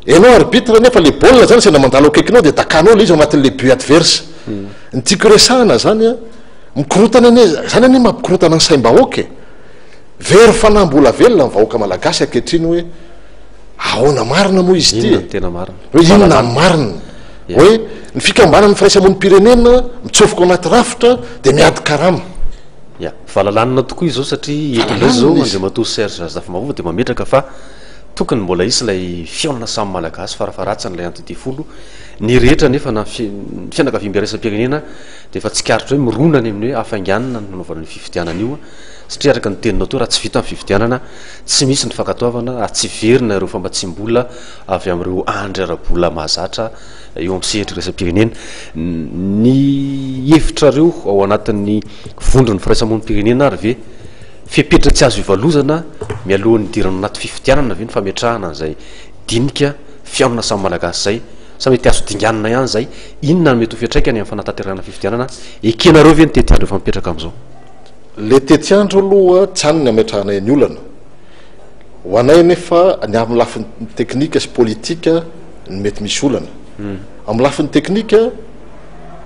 Enao arbitre nefa le baolina zany sendra mandalo akaikinao de dakanao le izy ao anatin'le but adverse. Ny tiako resahana zany an, mikorotana anie, zany anie mampikorotana ny saim-bahoaka e. Very fanahy mbola velona ny vahoaka malagasy ankehitriny hoe ahoana marina moa izy ity e? Inona no tena marina? Hoe inona ny marina? Hoe ny fikambanan'ny firaisamonim-pirenena mitsofoka ao anaty rafitra de miady karama. Ya, valalanina tokoa izao satria eto indray izao Andriamatoa Serge Razafimahofa dia mametraka fa Tokony mbola hisy ilay fihaonana samy Malagasy farafaharatsiny ilay anton-dia folo. Ny rehetra anefa na ny fianakaviambe iraisam-pirenena dia efa tsikaritra hoe mirona any amin'ny hoe hafainganina ny nanaovana io fifidianana io satria araka ny teninao teo raha tsy vita ny fifidianana tsy misy ny fankatoavana ary tsy hiverina ireo famatsiam-bola avy amin'ireo andry ara-bola mahazatra eo amin'ny sehatra iraisam-pirenena. Ny hevitrareo ao anatin'ny vondron'ny firaisamonim-pirenena ary ve fepetra tsy azo ivalozana mialohan'ny hidirana anaty fifidianana ve ny fametrahana an'izay dinika fihaonana samy Malagasy izay sa mety azo dinganina ihany izay? Inona no mety ho fiantraikany amin'ny fanatanterahana fifidianana? Ekenareo ve ny tetiandro efa mipetraka amin'izao? Le tetiandro aloha tsy any ny ametrahanay ny olana. Ho anay anefa ny amin'ny lafiny teknika sy politika no mety misy olana. Amin'ny lafiny teknika,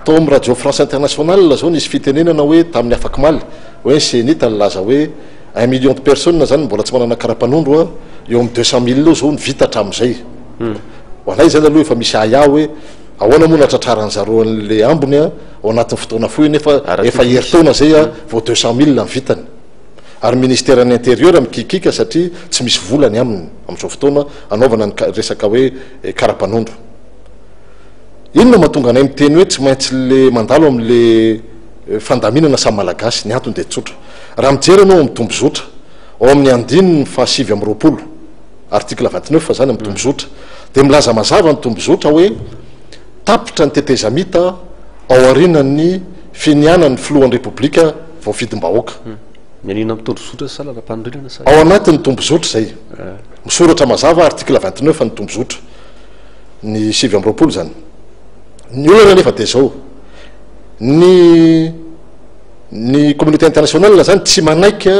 tao amin'ny Radio France Internationale zao nisy fitenenana hoe tamin'ny afak'omaly hoe ny CENIT nilaza hoe un million de personnes zany mbola tsy manana kara-panondro a, eo amin'ny 200 mille eo zao ny vita hatramin'izay. Ho anay zany aloha efa misy ahiahy hoe ahoana moa natratraran'ny zareo an'le ambiny a, ao anatin'ny fotoana fohy nefa efa herintaona zay a vao 200 mille ny vitany. Ary ministeran'ny intérieur mikikiaka satria tsy misy vola ny aminy amin'izao fotoana hanaovana ny resaka hoe kara-panondro. Inona mahatonga anay miteny hoe tsy maintsy le mandalo amin'le fandaminana samy Malagasy? Ny antony dia tsotra. Raha mijery ianao ao amin'ny tombozotra, ao amin'ny andininy faha 29, article 29 izany amin'ny tombozotra, dia milaza mazava ny tombozotra hoe tapitra ny tetezamita ao aorianan'ny finianan'ny filohan'ny Repoblika voafidim-bahoaka. Mianiana amin'ny tondrozotra sa lalam-panorenana sa? Ao anatin'ny tondrozotra izay. Misoratra mazava article 29 ny tondrozotra. Ny 29 izany. Ny olana anefa dia izao, ny ny communauté internationale izany tsy manaiky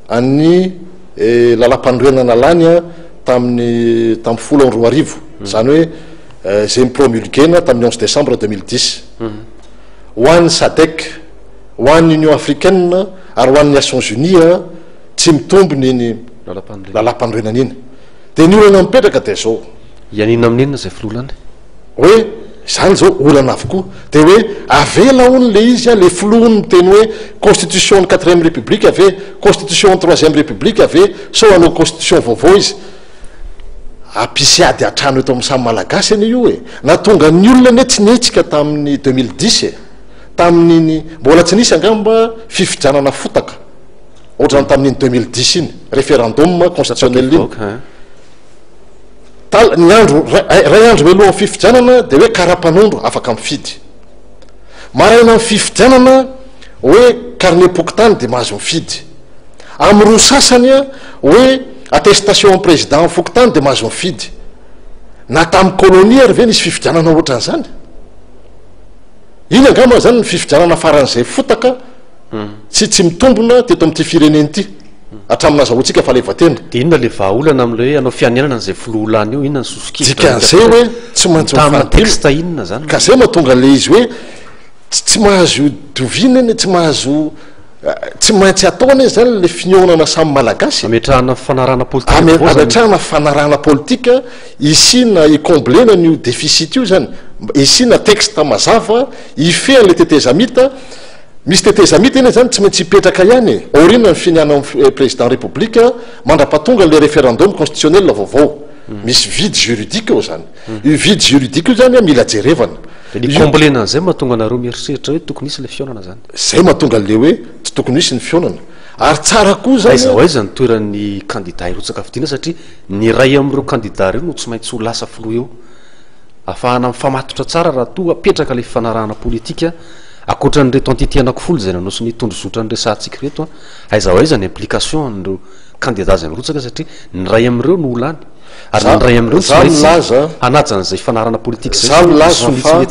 an'ny lalam-panorenana lany tamin'ny tamin'ny 2010, izany hoe izay ni-promulguer-na tamin'ny 11 décembre 2010. Ho an'ny Sadec, ho an'ny Union Africaine ary ho an'ny Nations Unies tsy mitombina iny lalàmpanorenana iny. Dia ny olana mipetraka dia izao. Hianiana amin'inona izay filoha lany? Hoe izany izao olana avokoa. Dia hoe avela hono ilay izy, ilay filoha hono miteny hoe constitution ny quatrième république ve, constitution ny troisième république ve, sao hanao constitution vaovao izy. Hampisy ady an-trano eto amin'ny samy Malagasy anie io e! Nahatonga ny olona anie tsy nihetsika tamin'ny 2010 e! Tamin'iny, mbola tsy nisy angamba fifidianana fotaka ohatran'ny tamin'iny 2010 iny, référendum constitutionnel iny. Tal, ny andro, ray andro mialohan'ny fifidianana dia hoe kara-panondro afaka mifidy. Maraina amin'ny fifidianana hoe carnet-pokontany dia mahazo mifidy. Amin'ny roa sasany hoe attestation amin'ny président fokontany dia mahazo mifidy. Na tamin'ny colonie ary ve nisy fifidianana ohatran'izany? Iny angamba zany ny fifidianana faran'izay fotaka tsy tsy mitombina teto amin'ity firenena ity hatramin'ny nazahoantsika fahaleovantena. Dia inona ilay vahaolana amin'ilay hoe hanao fianianana an'izay filoha lany eo? Inona ny soso-kevitra mety Dikan'izay hoe tsy maintsy Mitahana mifandimby. texte inona zany? Ka zay mahatonga ilay izy hoe tsy tsy mahazo diovina anie, tsy mahazo Tsy maintsy atao anie zany le fihaonana samy Malagasy e. Ametrahana fifanarahana politika vaovao zany. Ametrahana fifanarahana politika, hisiana, hi-combler-na an'io déficit io zany, hisiana texte mazava hifehy an'le tetezamita, misy tetezamita anie zany tsy maintsy hipetraka ihany e, aorianan'ny finianan'ny président République mandra-pahatonga an'le référendum constitutionnel vaovao, misy vide juridique eo zany, io vide juridique io zany mila jerevana. Dia ny combler-na an'izay mahatonga anareo mieritreritra hoe tokony hisy ilay fihaonana zany. Zay mahatonga an'le hoe tsy tokony hisy ny fihaonana. Ary tsara koa zany. Aiza ho aiza ny toeran'ny kandida hirotsaka fidiana satria ny iray amin'ireo kandida ireo no tsy maintsy ho lasa filoha eo. Ahafahana mifamatotra tsara raha toa apetraka ilay fifanarahana politika ankoatra an'ireto entité anakifolo izay nanao sonia tondrozotra niresahantsika ireto an. Aiza ho aiza ny implication an'ireo kandida izay mirotsaka satria ny iray amin'ireo no ho lany. Ary ny iray amin'ireo tsy maintsy hanaja an'izay fifanarahana politika izay Za milaza fa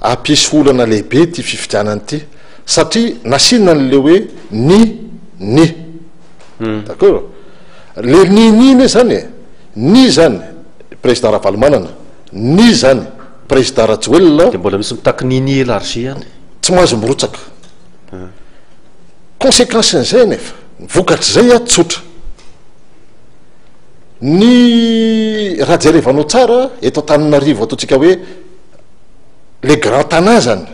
hampisy olana lehibe ity fifidianana ity satria nasiana an'le hoe ni ni. D'accord? Le ni ni anie zany e, ni zany président Ravalomanana, ni zany président Rajoelina. Dia mbola misy mitaky ni ni élargi ihany. Tsy mahazo mirotsaka. Conséquence-n'izay anefa, ny vokatr'izay an tsotra. Ny raha jerevanao tsara eto Antananarivo ataontsika hoe le grand Tana zany,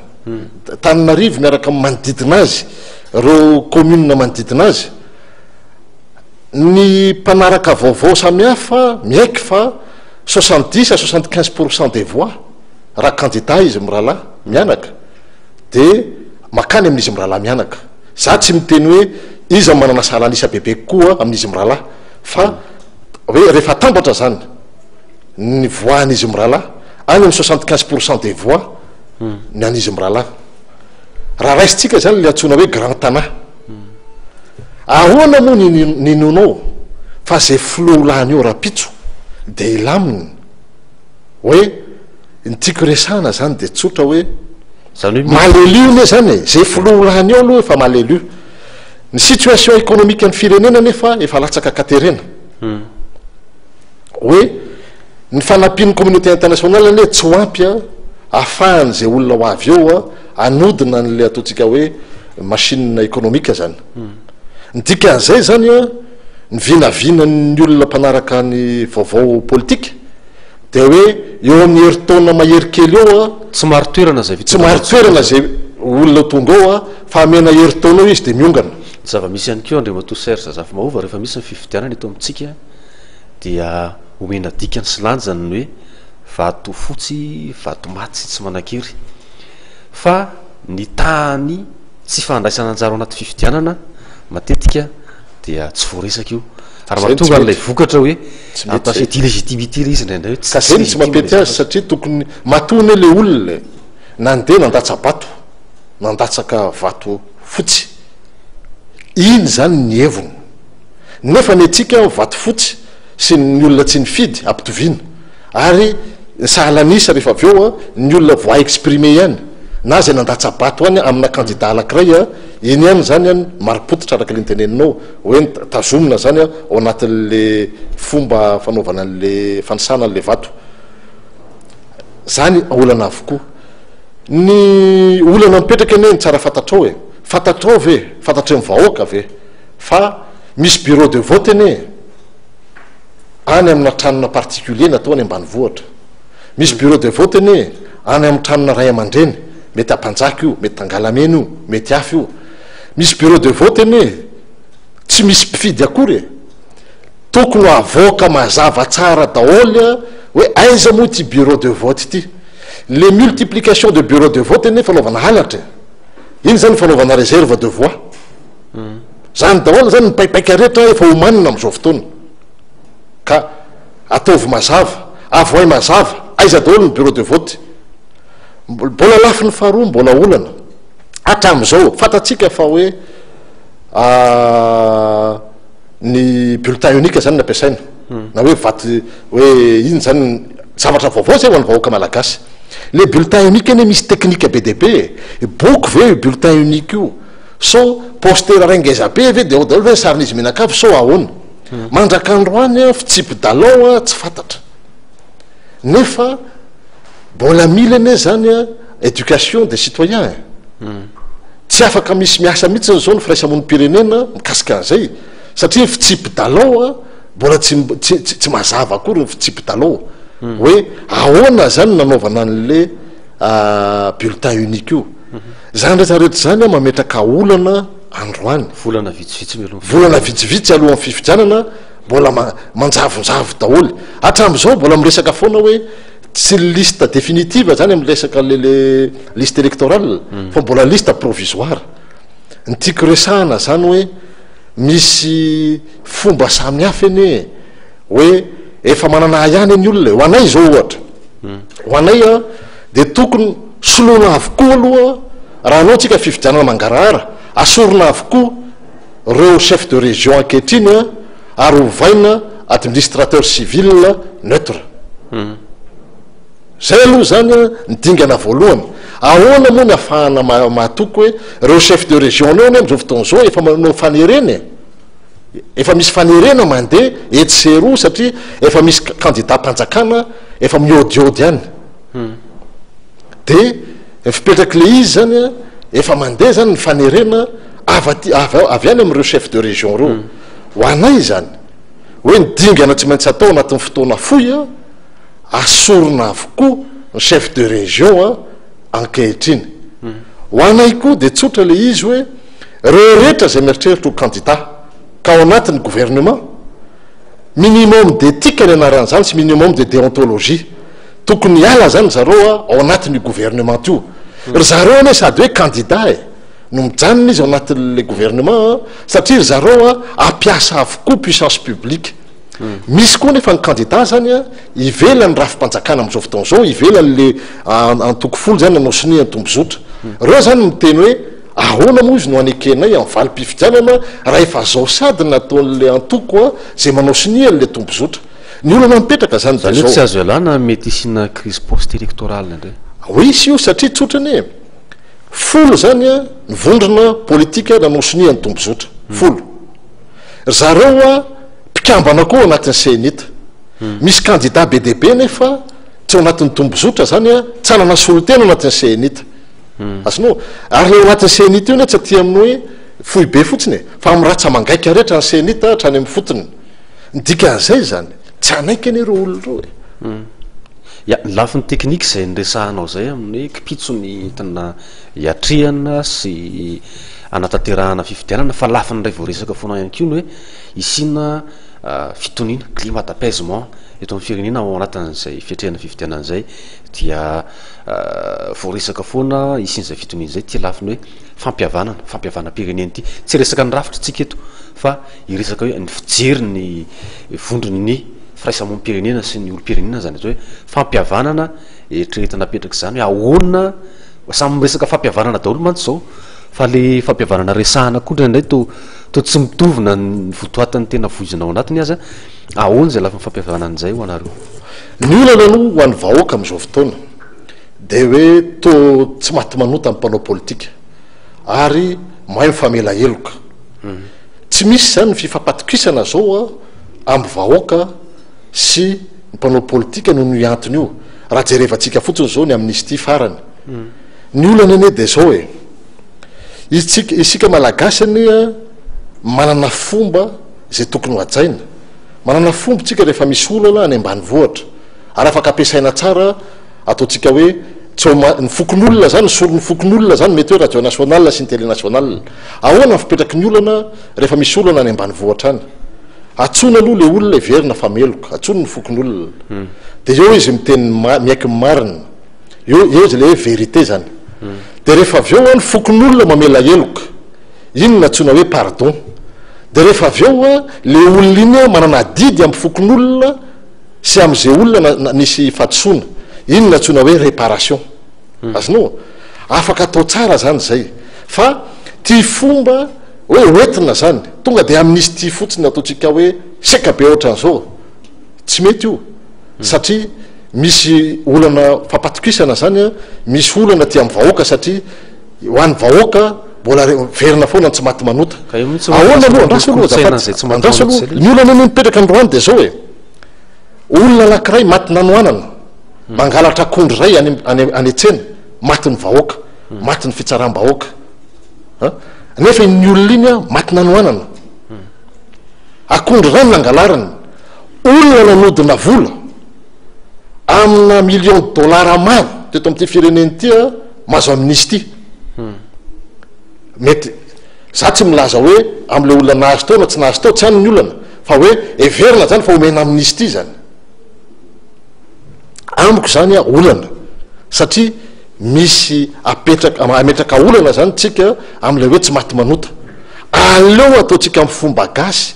Tananarivo miaraka amin'ny manodidina azy, ireo commune manodidina azy, ny mpanaraka vaovao samihafa miaiky fa 70 à 75 pour cent des voix raha candidat izy mirahalahy mianaka de makany amin'izy mirahalahy mianaka. Za tsy miteny hoe iza manana sahalan'isa bebe kokoa amin'izy mirahalahy fa hoe rehefa atambatra zany ny voix-n'izy mirahalahy. Any amin'ny 75 % des voix ny an'izy mirahalahy. Raha raisintsika izany ilay antsoina hoe Grand Tana. Ahoana moa ny ninoanao fa izay filoha lany eo rahampitso dia hilamina? Hoe ny tiako resahana izany dia tsotra hoe Izany hoe mal élu anie izany e! Izay filoha lany eo aloha efa mal élu. Ny situation économique ny firenena anefa efa latsaka an-katerena. Hoe ny fanampian'ny communauté internationale anie tsy ho ampy ahafahan'izay olona ho avy eo hanodina an'ilay ataontsika hoe machine économique izany. Ny dikan'izay izany an, ny vinavinan'ny olona mpanaraka ny vaovao politika dia hoe eo amin'ny herintaona mahery kely eo an, Tsy marin-toerana izay tsy marin-toerana izay olona ho tonga eo an, fa amena herintaona eo izy dia miongana. Ny zava-misy ihany koa Andriamatoa Serge Zafimahova rehefa misy ny fifidianana eto amintsika dia omena dikany sy lanjany ny hoe vato fotsy, vato maty tsy manan-kery. Fa ny tahan'ny tsy fandraisana anjara ao anaty fifidianana matetika dia tsy voaresaka io. Ary Zay no tsy mahatonga an'ilay mety. vokatra hoe Tsy mety attaché zay. d'illégitimité ilay izy indraindray hoe Ka tsy zay no tsy légitime ilay mampety azy zavatra. satria tokony matoa anie le olona e, nandeha nandatsa-bato, nandatsaka vato fotsy, iny zany ny heviny. Nefa ny antsika vato fotsy sy ny olona tsy nifidy ampitoviana. Ary ny sahalan'isa rehefa avy eo ny olona voa exprimer ihany na izay nandatsa-bato any amina kandida anakiray iny ihany izany an marim-pototra araka ilay noteneninao hoe tazomina izany ao anatin'le fomba fanaovana an'le fanisana an'le vato. Izany olana avokoa. Ny olana mipetraka anie ny tsara fantatrao e. Fantatrao ve, fantatry ny vahoaka ve fa misy bureau de vote anie any amina tranona particulier natao any ambanivohitra. Misy bureau de vote anie any amin'ny tranona ray aman-dreny, mety Ampanjaka io, mety Tangalamena io, mety hafa io. Misy bureau de vote anie tsy misy mpifidy akory e. Tokony ho avoaka mazava tsara daholo hoe aiza moa ity bureau de vote ity. Le multiplication de bureau de vote anie fanaovana halatra e. Iny zany fanaovana réserve de voix. Zany daholo zany ny paipaika rehetra efa omanina amin'izao fotoana. Ka ataovy mazava, avohay mazava, aiza daholo ny bureau de vote. Mbola lafiny faharoa mbola olana hatramin'izao, fantatsika fa hoe ny bulletin unique zany no ampiasaina, na hoe vato hoe iny zany zavatra vaovao zay ho an'ny vahoaka malagasy. Le bulletin unique anie misy teknika be dia be e, boky ve io bulletin unique io? Sao poster iray ngeza be ve dia ao daholo ve ny sarin'izy mianakavy sao ahoana? Mandrak'androany an fitsipi-dalao an tsy fantatra. Nefa mbola mila anie zany an éducation des citoyens e. Tsy afaka misy miasa mihitsy zao ny firaisamonim-pirenena mikasika an'izay satria ny fitsipi-dalao an mbola tsy tsy tsy mazava akory ny fitsipi-dalao hoe ahoana zany nanaovana an'le bulletin unique io. Izany rehetra rehetra izany mametraka olana androany. Volana vitsivitsy mialoha ny Volana vitsivitsy alohan'ny fifidianana mbola manjavonjavo daholo. Hatramin'izao mbola miresaka foana hoe tsy liste définitive izany amin'ny resaka le le liste électorale fa mbola liste provisoire. Ny tiako resahana izany hoe misy fomba samihafa anie e, hoe efa manana ahiahy anie ny olona e. Ho anay izao ohatra, ho anay an, Dia tokony soloina avokoa aloha raha hanao tsika fifidianana mangarahara, asorina avokoa reo chef de région ankehitriny ary ovaina administrateur civil neutre. Zay aloha zany ny dingana voalohany. Ahoana moa ny afahana mahatoky hoe reo chef de région reo anie amizao fotoana izao efa manao fanerena e. Efa misy fanerena mandeha etsy sy eroa satria efa misy kandidam-panjakana efa miôdiôdy any. Dia ny fipetrak'ilay izy zany an, efa mandeha zany ny fanerena avy aty, avy avy any amin'ireo chef de région ireo. Ho anay izany, hoe ny dingana tsy maintsy atao anatin'ny fotoana fohy an, asorina avokoa ny chef de région an, ankehitriny. Ho anay koa dia tsotra ilay izy hoe, ireo rehetra izay mieritreritra ho kandida ka ao anatin'ny gouvernement, minimum d'éthique ny anaran'izany sy minimum de déontologie. Tokony hiala zany zareo ao anatin'io gouvernement io. Ry zareo anie sady hoe candidat e, no mijanona izy ao anatin'le gouvernement satria ry zareo hampiasa avokoa puissance publique. Misy koa nefa ny kandida zany a, ivelan'ny rafi-panjakana amin'izao fotoana izao, ivelan'le antoko folo zany nanao sonia ny tombozotra. Reo zany miteny hoe ahoana moa izy no hanekenay amin'ny valim-pifidianana raha efa zao sady nataon'le antoko a zay manao sonia an'le tombozotra. Ny olana mipetraka zany dia Zany hoe zao. tsy azo ialana mety hisiana crise post électorale indray. Ho hisy io satria tsotra anie e. Folo zany a ny vondrona politika nanao sonia ny tombozotra. Folo. Ry zareo a mpikambana koa ao anatin'ny Cenit. Misy kandida be dia be nefa tsy ao anatin'ny tombozotra zany a, tsy hanana solontena ao anatin'ny Cenit. Azonao? Ary ilay ao anatin'ny Cenit io anie tsy aty amin'ny hoe foibe fotsiny e, fa amin'ny ratsa-mangaika rehetra ny Cenit hatrany amin'ny fotony. Ny dikan'izay izany, tsy hanaiky anie ireo olona ireo e. Ya, ny lafiny teknika izay niresahanao izay amin'ny hoe kipitsony entina hiatrehana sy hanatanterahana fifidianana, fa lafiny iray voaresaka foana ihany koa ny hoe hisiana fitoniana, climat d'apaisement eto amin'ny firenena ao anatin'izay fiatrehana fifidianana izay dia voaresaka foana hisian'izay fitoniana izay ity lafiny hoe fampihavanana, fampihavanam-pirenena ity. Tsy resaka ny rafitra tsika eto fa hiresaka hoe ny fijery ny vondron'ny firaisamonim-pirenena sy ny olom-pirenena izany atao hoe fampihavanana eritreretina apetraka izany hoe ahoana, samy miresaka fampihavanana daholo mantsy izao fa le fampihavanana resahana koa indraindray toa toa tsy mitovy na ny votoatin'ny tena voizina ao anatiny aza, ahoana izay lafiny fampihavanana izay ho anareo? Ny olana aloha ho an'ny vahoaka amin'izao fotoana dia hoe toa tsy maty manota ny mpanao politika ary mahay mifamela heloka. Tsy misy izany ny fifampatokisana izao amin'ny vahoaka sy ny mpanao politika noho io antony io. Raha jerevantsika fotsiny izao ny amnistie farany. Ny olana anie dia izao e, isika isika Malagasy anie manana fomba izay tokony ho hajaina. Manana fomba isika rehefa misy olana any ambanivohitra ary afaka ampiasaina tsara ataontsika hoe tsy ao ma-, ny fokonolona izany, ny solon'ny fokonolona izany mety hoe radio nationale sy ny télé nationale. Ahoana ny fipetraky ny olana rehefa misy olana any ambanivohitra any? Antsoina aloha le olona heverina fa meloka, antsoiny ny fokonolona. Dia eo izy miteny ny ma-, miaiky ny marina. Eo, eo izy le hoe vérité zany. Dia rehefa avy eo an, ny fokonolona mamela heloka. Iny no antsoina hoe pardon. Dia rehefa avy eo an, le olona iny an manana adidy amin'ny fokonolona sy amin'izay olona na, na, nisy fahadisoana. Iny no antsoina hoe réparation. Azonao? Afaka atao tsara zany zay. Fa ty fomba hoe hoentina zany, tonga de amnistie fotsiny ataontsika hoe seka be ohatran'izao, tsy mety io satria misy olana fampatokisana zany an, misy olana aty amin'ny vahoaka satria ho an'ny vahoaka mbola miverina foana ny tsy maty manota. Ka eo mihitsy hoe Ahoana aloha, lasa andraso aloha kolontsaina azafady, izay tsy maty andraso manota aloha, izay ny olana anie mipetraka androany de zao e, olona anankiray maty nanoanana, mangalatra akondro iray any any any an-tsena, matin'ny vahoaka. Maty ny fitsaram-bahoaka a! Nefa iny olona iny a, maty nanoanana. Akondro iray no nangalariny. Olona nanodina vola amina millions de dollars maro teto amin'ity firenena ity a, mahazo amnistie. Mety, za tsy milaza hoe amin'ilay olona nahazo tao na tsy nahazo tao, tsy any ny olana, fa hoe heverina zany fa omena amnistie zany. Amiko zany a, olana, satria Misy apetraka, ametraka olana zany tsika amle hoe tsy maty manota. Aleo ataontsika am fomba gasy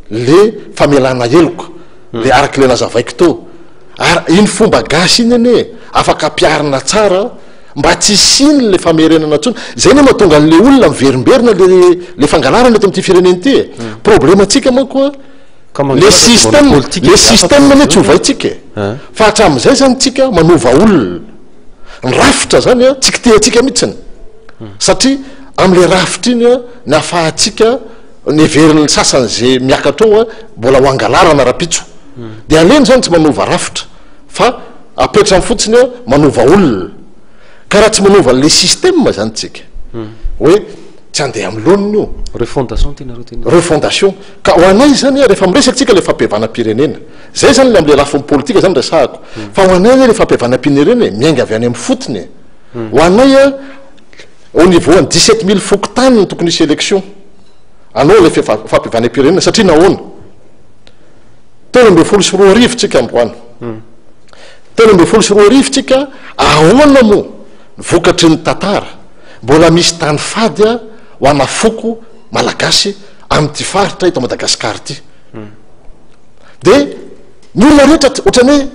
le famelana heloka, le araky le nazavaiko teo. Ary iny fomba gasy iny anie afaka ampiharina tsara mba tsy hisiany le famerenana intsony. Zay anie mahatonga anle olona miverimberina le le fangalarana eto amty firenena ity e. Problème-tsika manko a, le système, le système anie tsy ovaintsika e. Fa hatramin'izay zany tsika manova olona. Ny rafitra zany a, tsy kitihantsika mihitsiny. Satria am'le rafitra iny a, ny ahafahantsika, ny heverin'ny sasany ze miakatra ao a, mbola ho angalarana rapitso. De aleny zany tsy manova rafitra, fa apetrany fotsiny a, manova olona. Ka raha tsy manova an'le système zany tsika, hoe tsy handeha amin'ny laoniny io. Refondation tianareo tenenina. Refondation. Ka ho anay zany a, rehefa miresaka tsika le fampihavanam-pirenena, Zay zany le amle lafiny politika zany resahako. Fa ho anay anie le fampihavanam-pirenena e, miainga avy any amin'ny fotony e. Ho anay a, au niveau an'ny 17 000 fokontany no tokony hisy élection. Anao le fampihavanam-pirenena satria nahoana? 2013 tsika androany. 2013 tsika, ahoana moa ny vokatry ny tantara? Mbola misy tany fady a ho ana foko malagasy amin'ity faritra eto Madagasikara ity. Dia ny olona rehetra ohatran'ny hoe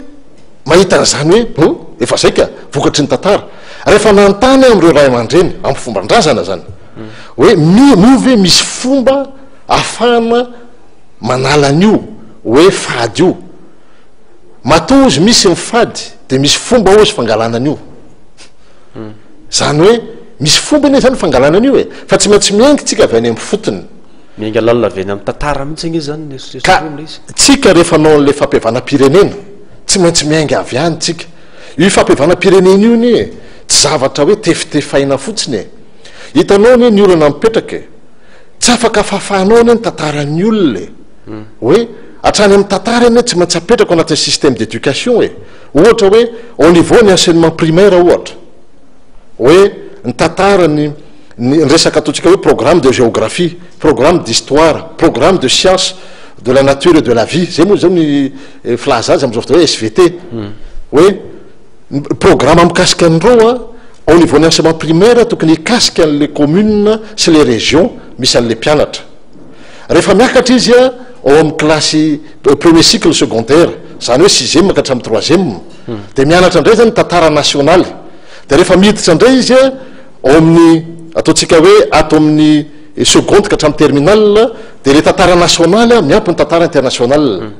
mahita an'izany hoe hum, efa zay ka, vokatry ny tantara. Rehefa nanontany aho amin'ireo ray aman-dreny, amin'ny fomban-drazana izany, hoe moa ve misy fomba ahafahana manala an'io hoe fady io? Matoa hozy misy ny fady dia misy fomba hozy fangalana an'io. Izany hoe misy fomba anie izany fangalana an'io e, fa tsy maintsy miainga tsika avy any amin'ny fotony. Miainga lalina avy any amin'ny tantara mihitsy ange izany ny eritreritra io ilay izy. Ka tsika rehefa hanao an'ilay fampihavanam-pirenena, tsy maintsy miainga avy any tsika. Io fampihavanam-pirenena io anie tsy zavatra hoe tefitefaina fotsiny e. Hitanao anie ny olana mipetraka e. Tsy afaka fafanao anie ny tantaran'ny olona e. Hoe hatrany amin'ny tantara anie tsy maintsy apetraka ao anatin'ny système d'éducation e. Ohatra hoe au niveau ny enseignement primaire ohatra. Hoe ny tantara ny ny resaka ataontsika hoe programme de géographie, programme d'histoire, programme de science de la nature et de la vie, zay moa zao ny filaza azy amin'izao fotoana hoe SVT. Hoe ny programme mikasika an'ireo an, au niveau ny enseignement primaire tokony hikasika an'le commune sy le région misy an'le mpianatra. Rehefa miakatra izy an, ao amin'ny kilasy premier cycle secondaire, izany hoe sixième ka hatramin'ny troisième, dia mianatra indray zany ny tantara nasionaly. Dia rehefa miditra indray izy an, ao amin'ny ataontsika hoe ato amin'ny seconde ka hatramin'ny terminale, dia le tantara nasionaly an, miampy ny tantara international.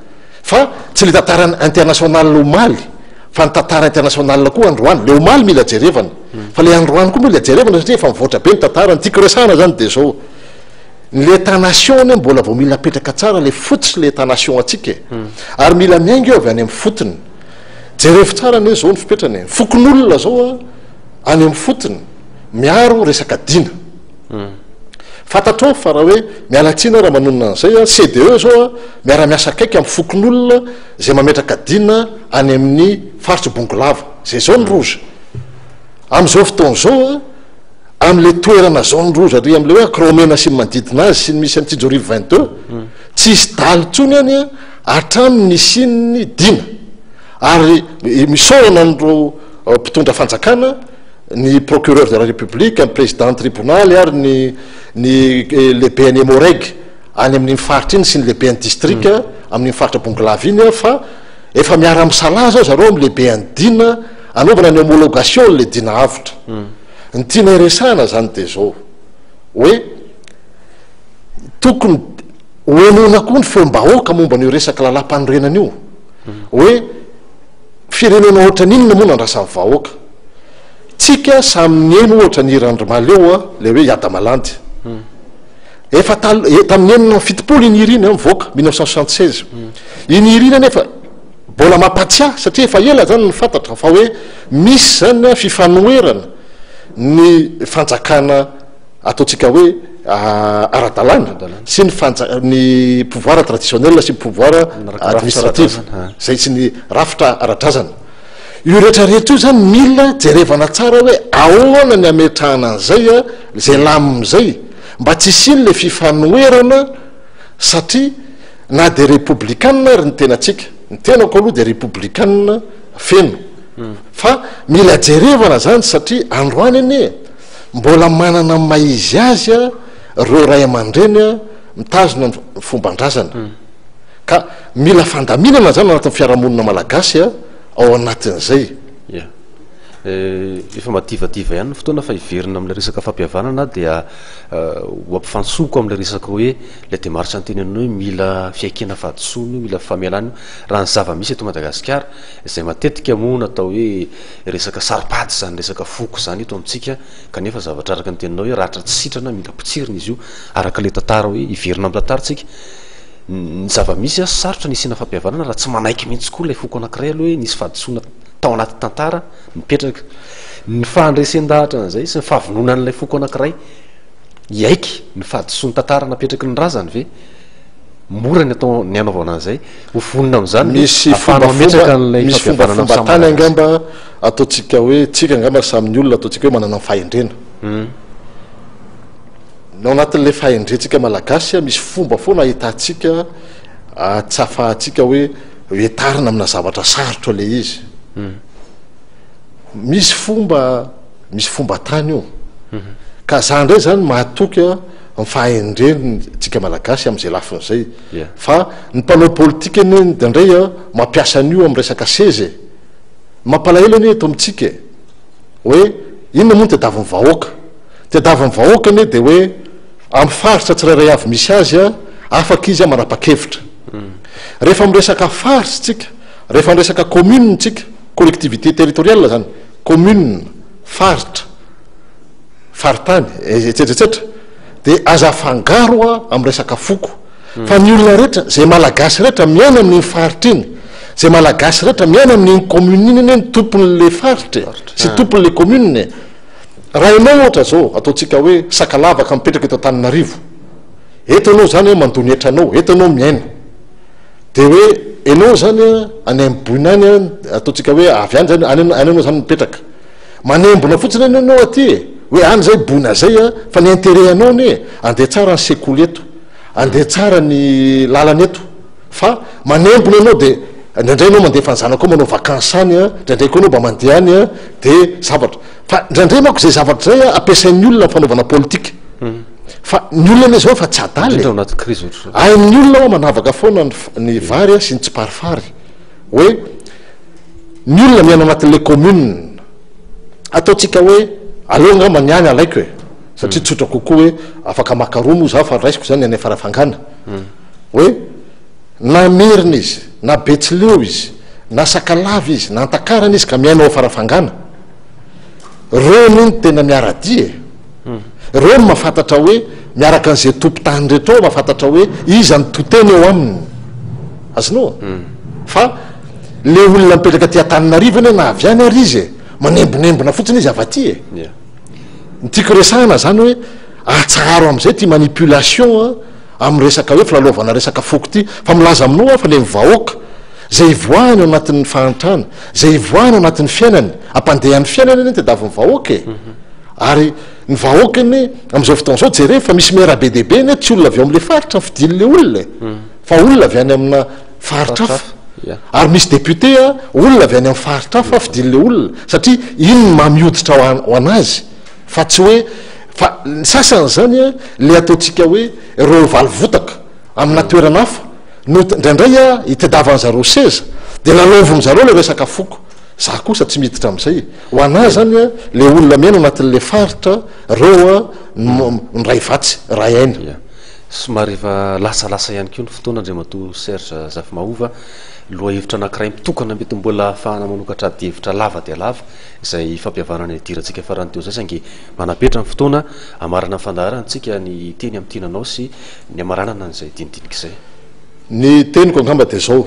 Fa tsy le tantara international omaly, fa ny tantara international koa androany. Le omaly mila jerevana, fa le androany koa mila jerevana satria efa mivoatra be ny tantara. Ny tiako resahana zany dia zao, ny le état nation anie mbola vao mila apetraka tsara le fototry le état nation antsika e. Ary mila miainga io avy any amin'ny fotony. Jerevo tsara anie zao ny fipetrany e. Fokonolona zao a, any amin'ny fotony, miaro resaka dina. Fantatrao fa raha hoe, miala tsiny aho raha manonona an'izay a, CDE zao a, miara-miasa akaiky amin'ny fokonolona izay mametraka dina any amin'ny faritr'i Bongolava, izay zone rouge. Amin'izao fotoana izao a, amin'ilay toerana zone rouge ary amin'ilay hoe Ankoraomena sy ny manodidina azy sy ny misy an'i Tsinjorivo 22, tsy hisy dalo intsony any a, hatramin'ny nisian'ny dina. Ary misaorana an'ireo mpitondra fanjakana, ny procureur de la République, ny président tribonaly ary ny ny lehiben'ny Emmo-Reg any amin'iny faritra iny sy ny lehiben'ny district amin'iny faritra Bongolava iny fa efa miara-misalahy zao zareo amin'ny lehiben'ny dina anaovana ny homologation an'ilay dina avotra. Ny tiana hiresahana zany dia zao hoe tokony hohenoina koa ny feom-bahoaka momba an'io resaka lalàmpanorenana io hoe firenena ohatran'inona moa nandrasan'ny vahoaka. Tsika samy niheno ohatra ny hiran-dry Mahaleo a, ilay hoe Iadamalandy. Efa tal- tamin'ny 76 iny hira iny an, nivoaka, 1976. Iny hira iny anefa mbola mampatsiahy satria efa ela zany no fantatra fa hoe misy zany an fifanoherana ny fanjakana ataontsika hoe ara-dalàna sy ny fanja- ny pouvoir traditionnel sy ny pouvoir administratif, zay sy ny rafitra ara-drazana. Io rehetra rehetra io zany mila jerevana tsara hoe ahoana ny ametrahana an'izay a, zay lamina izay mba tsy hisian'le le fifanoherana satria na de repoblikanina ary ny tenantsika, ny tenako aloha de repoblikanina feno fa mila jerevana zany satria androany anie mbola manana ny maha izy azy a reo ray aman-dreny a mitazona ny fomban-drazana. Ka mila fandaminana zany anatin'ny fiarahamonina malagasy a, ao anatin'izay. Ya. Efa madivadiva ihany ny fotoana fa hiverina amin'ilay resaka fampihavanana aho dia ho ampifantsoko amin'ilay resaka hoe ilay démarche nitenenina hoe mila fiaikena fahadisoana io, mila famelana io. Raha ny zava-misy eto Madagasikara, izay matetika moa natao hoe resaka saro-pady izany resaka foko izany eto amintsika, kanefa zavatra araka ny teninao hoe ratra tsy sitrana mila potsirina izy io, araka ilay tantara hoe hiverina amin'ny tantara tsika. Ny zava-misy, sarotra ny hisiana fampihavanana raha tsy manaiky mihitsy koa ilay foko anankiray aloha hoe nisy fahadisoana tao anaty tantara nipetraka. Ny fahandresen-dahatra an'izay sy ny fahavononan'ilay foko anankiray hiaiky ny fahadisoan'ny tantara napetraky ny razany ve? Mora ny atao ny hanaovana an'izay. Ho vonona amin'izany ve? Misy Ahafahana mametraka fombafomba, an'ilay misy fampihavanana amin'ny fombafomba samy tany Malagasy. angamba ataontsika hoe, tsika angamba samy ny olona ataontsika hoe manana ny fahendrena. Ny ao anatin'ilay fahendrentsika Malagasy, misy fomba foana ahitantsika, tsy ahafahantsika hoe hetarina amina zavatra sarotra ilay izy. Misy fomba, misy fomba tany io. Ka za indray zany mahatoky. ny fahendreny tsika Malagasy amin'izay lafiny izay. Fa ny mpanao politika anie indraindray a mampiasa an'io amin'ny resaka seza e. Mampalahelo anie eto amintsika e. Hoe inona moa no tadiavin'ny vahoaka? Tadiavin'ny vahoaka anie dia hoe amin'ny faritra tsirairay avy misy azy a, afaka izy manapa-kevitra. Rehefa miresaka faritra tsika, rehefa miresaka commune tsika, collectivité territoriale zany, commune, faritra, faritany, etsetra etsetra, dia aza afangaro a amin'ny resaka foko. Fa ny olona rehetra, izay Malagasy rehetra miaina amin'iny faritra iny, izay Malagasy rehetra miaina amin'iny commune iny anie no tompon'ilay faritra e, sy tompon'ilay commune e. Raha ianao ohatra izao, ataontsika hoe Sakalava ka mipetraka eto Antananarivo, eto ianao izany mandoa ny hetranao, eto ianao miaina. Dia hoe ianao izany any amin'ny boina any, ataontsika hoe avy any izany, any any ianao izany mipetraka. Manembona fotsiny anie ianao aty e, hoe any izay boina izay a, fa ny intérêt anao anie, andeha tsara ny sekoly eto, andeha tsara ny lalana eto, fa manembona ianao dia indraindray ianao mandefa ny zanakao manao vacances any a, indraindray koa ianao mba mandeha any a, dia zavatra, fa indraindray manko izay zavatra izay a ampiasain'ny olona amin'ny fanaovana politika. Fa ny olona anie izao efa tsy adala e. Indrindra ao anaty krizy ohatr'izao. Hain'ny olona hoa manavaka foana ny ny vary sy ny tsiparifary. Hoe ny olona miaina anatin'ilay commune, ataontsika hoe aleo angamba ny any alaiko e, satria tsotra kokoa hoe afaka maka roa moa za fa raisiko zany ny any Farafangana. Hoe na Merina izy, na Betsileo izy, na Sakalava izy, na Antakarana izy ka miaina ao Farafangana, reo anie no tena miara-dia e. Reo no mahafantatra hoe miaraka an'izay tompon-tany rehetra ao, mahafantatra hoe iza no to tena eo aminy. Azonao? Fa le olona mipetraka aty Antananarivo anie na avy any ary izy e, manembonembona fotsiny izy avy aty e. Ny tiako resahana zany hoe atsaharo am'izay ty manipulation amin'ny resaka hoe filalaovana resaka foko ty, fa milaza aminao aho fa le vahoaka zay ivoahany ao anatin'ny fahantrana, zay ivoahany ao anatin'ny fiainany, ampandehan'ny fiainany anie ny tadiavin'ny vahoaka e. Ary ny vahoaka anie amin'izao fotoana izao jereo fa misy maire be dia be anie tsy olona avy ao amin'ilay faritra ny fidin'ilay olona e, fa olona avy any amina faritra hafa. Ary misy député a, olona avy any amin'ny faritra hafa fidin'ilay olona satria iny no mamy hoditra ho an'azy fa tsy hoe fa ny sasany izany a le ataontsika hoe ireo valovotaka amina toerana hafa no indraindray a itadiavan-zareo seza dia lalaovin-zareo ilay resaka foko. Za kosa tsy miditra amizay e! Ho anah zany a, le olona miaina anatin'le faritra reo a no miray vatsy, ray aina. Ya. Somary efa lasalasa ihany koa ny fotoana Andriamatoa Serge Zafimahova. Lohahevitra anankiray mitokana mety mbola ahafahana manokatra adihevitra lava dia lava izay fampihavanana nidirantsika farany teo izay saingy manapetra ny fotoana hamarana ny fandaharana tsika ny teny amin'ny tiananao sy ny hamaranana an'izay dinidinika izay. Ny teniko angamba dia izao,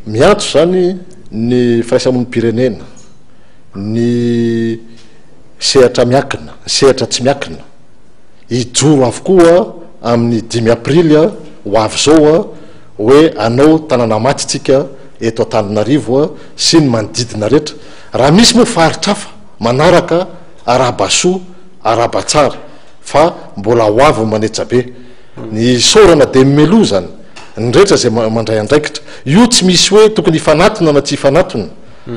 Miantso izany ny firaisamonim-pirenena, ny sehatra miankina, ny sehatra tsy miankina, hijoro avokoa amin'ny dimy aprily ho avy izao hoe hanao tanàna maty tsika eto Antananarivo sy ny manodidina rehetra. Raha misy moa faritra hafa manaraka arahaba soa, arahaba tsara fa mbola ho avy ny manetsa be. Ny isaorana dia meloa izany. Ny rehetra izay mandray andraikitra. Io tsy misy hoe tokony hifanatona na tsy hifanatona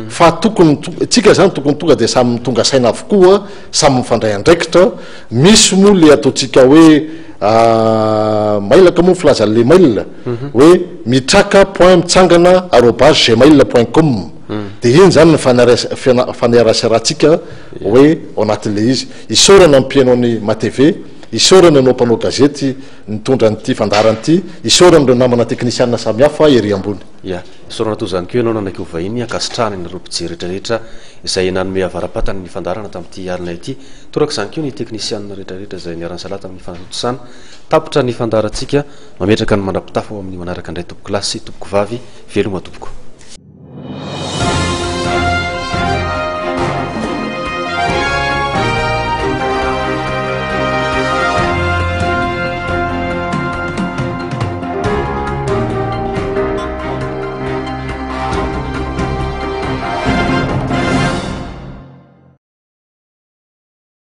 fa tokony tsika zany tokony tonga dia samy tonga saina avokoa, samy mifandray andraikitra. Misy moa le ataontsika hoe mailaka moa filazan'le mail hoe mitraka point mitsangana arobase gmail point com dia iny zany ny faneraserantsika hoe ao anatin'le izy. Isaorana ny mpihaino an'i MATV, isaorana ianao mpanao gazety nitondra an'ity fandaharana ity. Isaorana ireo namana teknisianina samihafa ery ambony. Ya, isaorana toy izany koa ianao nanaiky ho vahiny, ankasitrahana ianareo mpijery rehetra rehetra izay nanome avara-patany ny fandaharana tamin'ity alina ity. Toraka izany koa ny teknisianina rehetra rehetra izay niara-nisalahy tamin'ny fanatontosana. Tapitra ny fandaharantsika, mametraka ny mandra-pitafa ho amin'ny manaraka indray tompokolahy sy tompokovavy, veloma tompoko.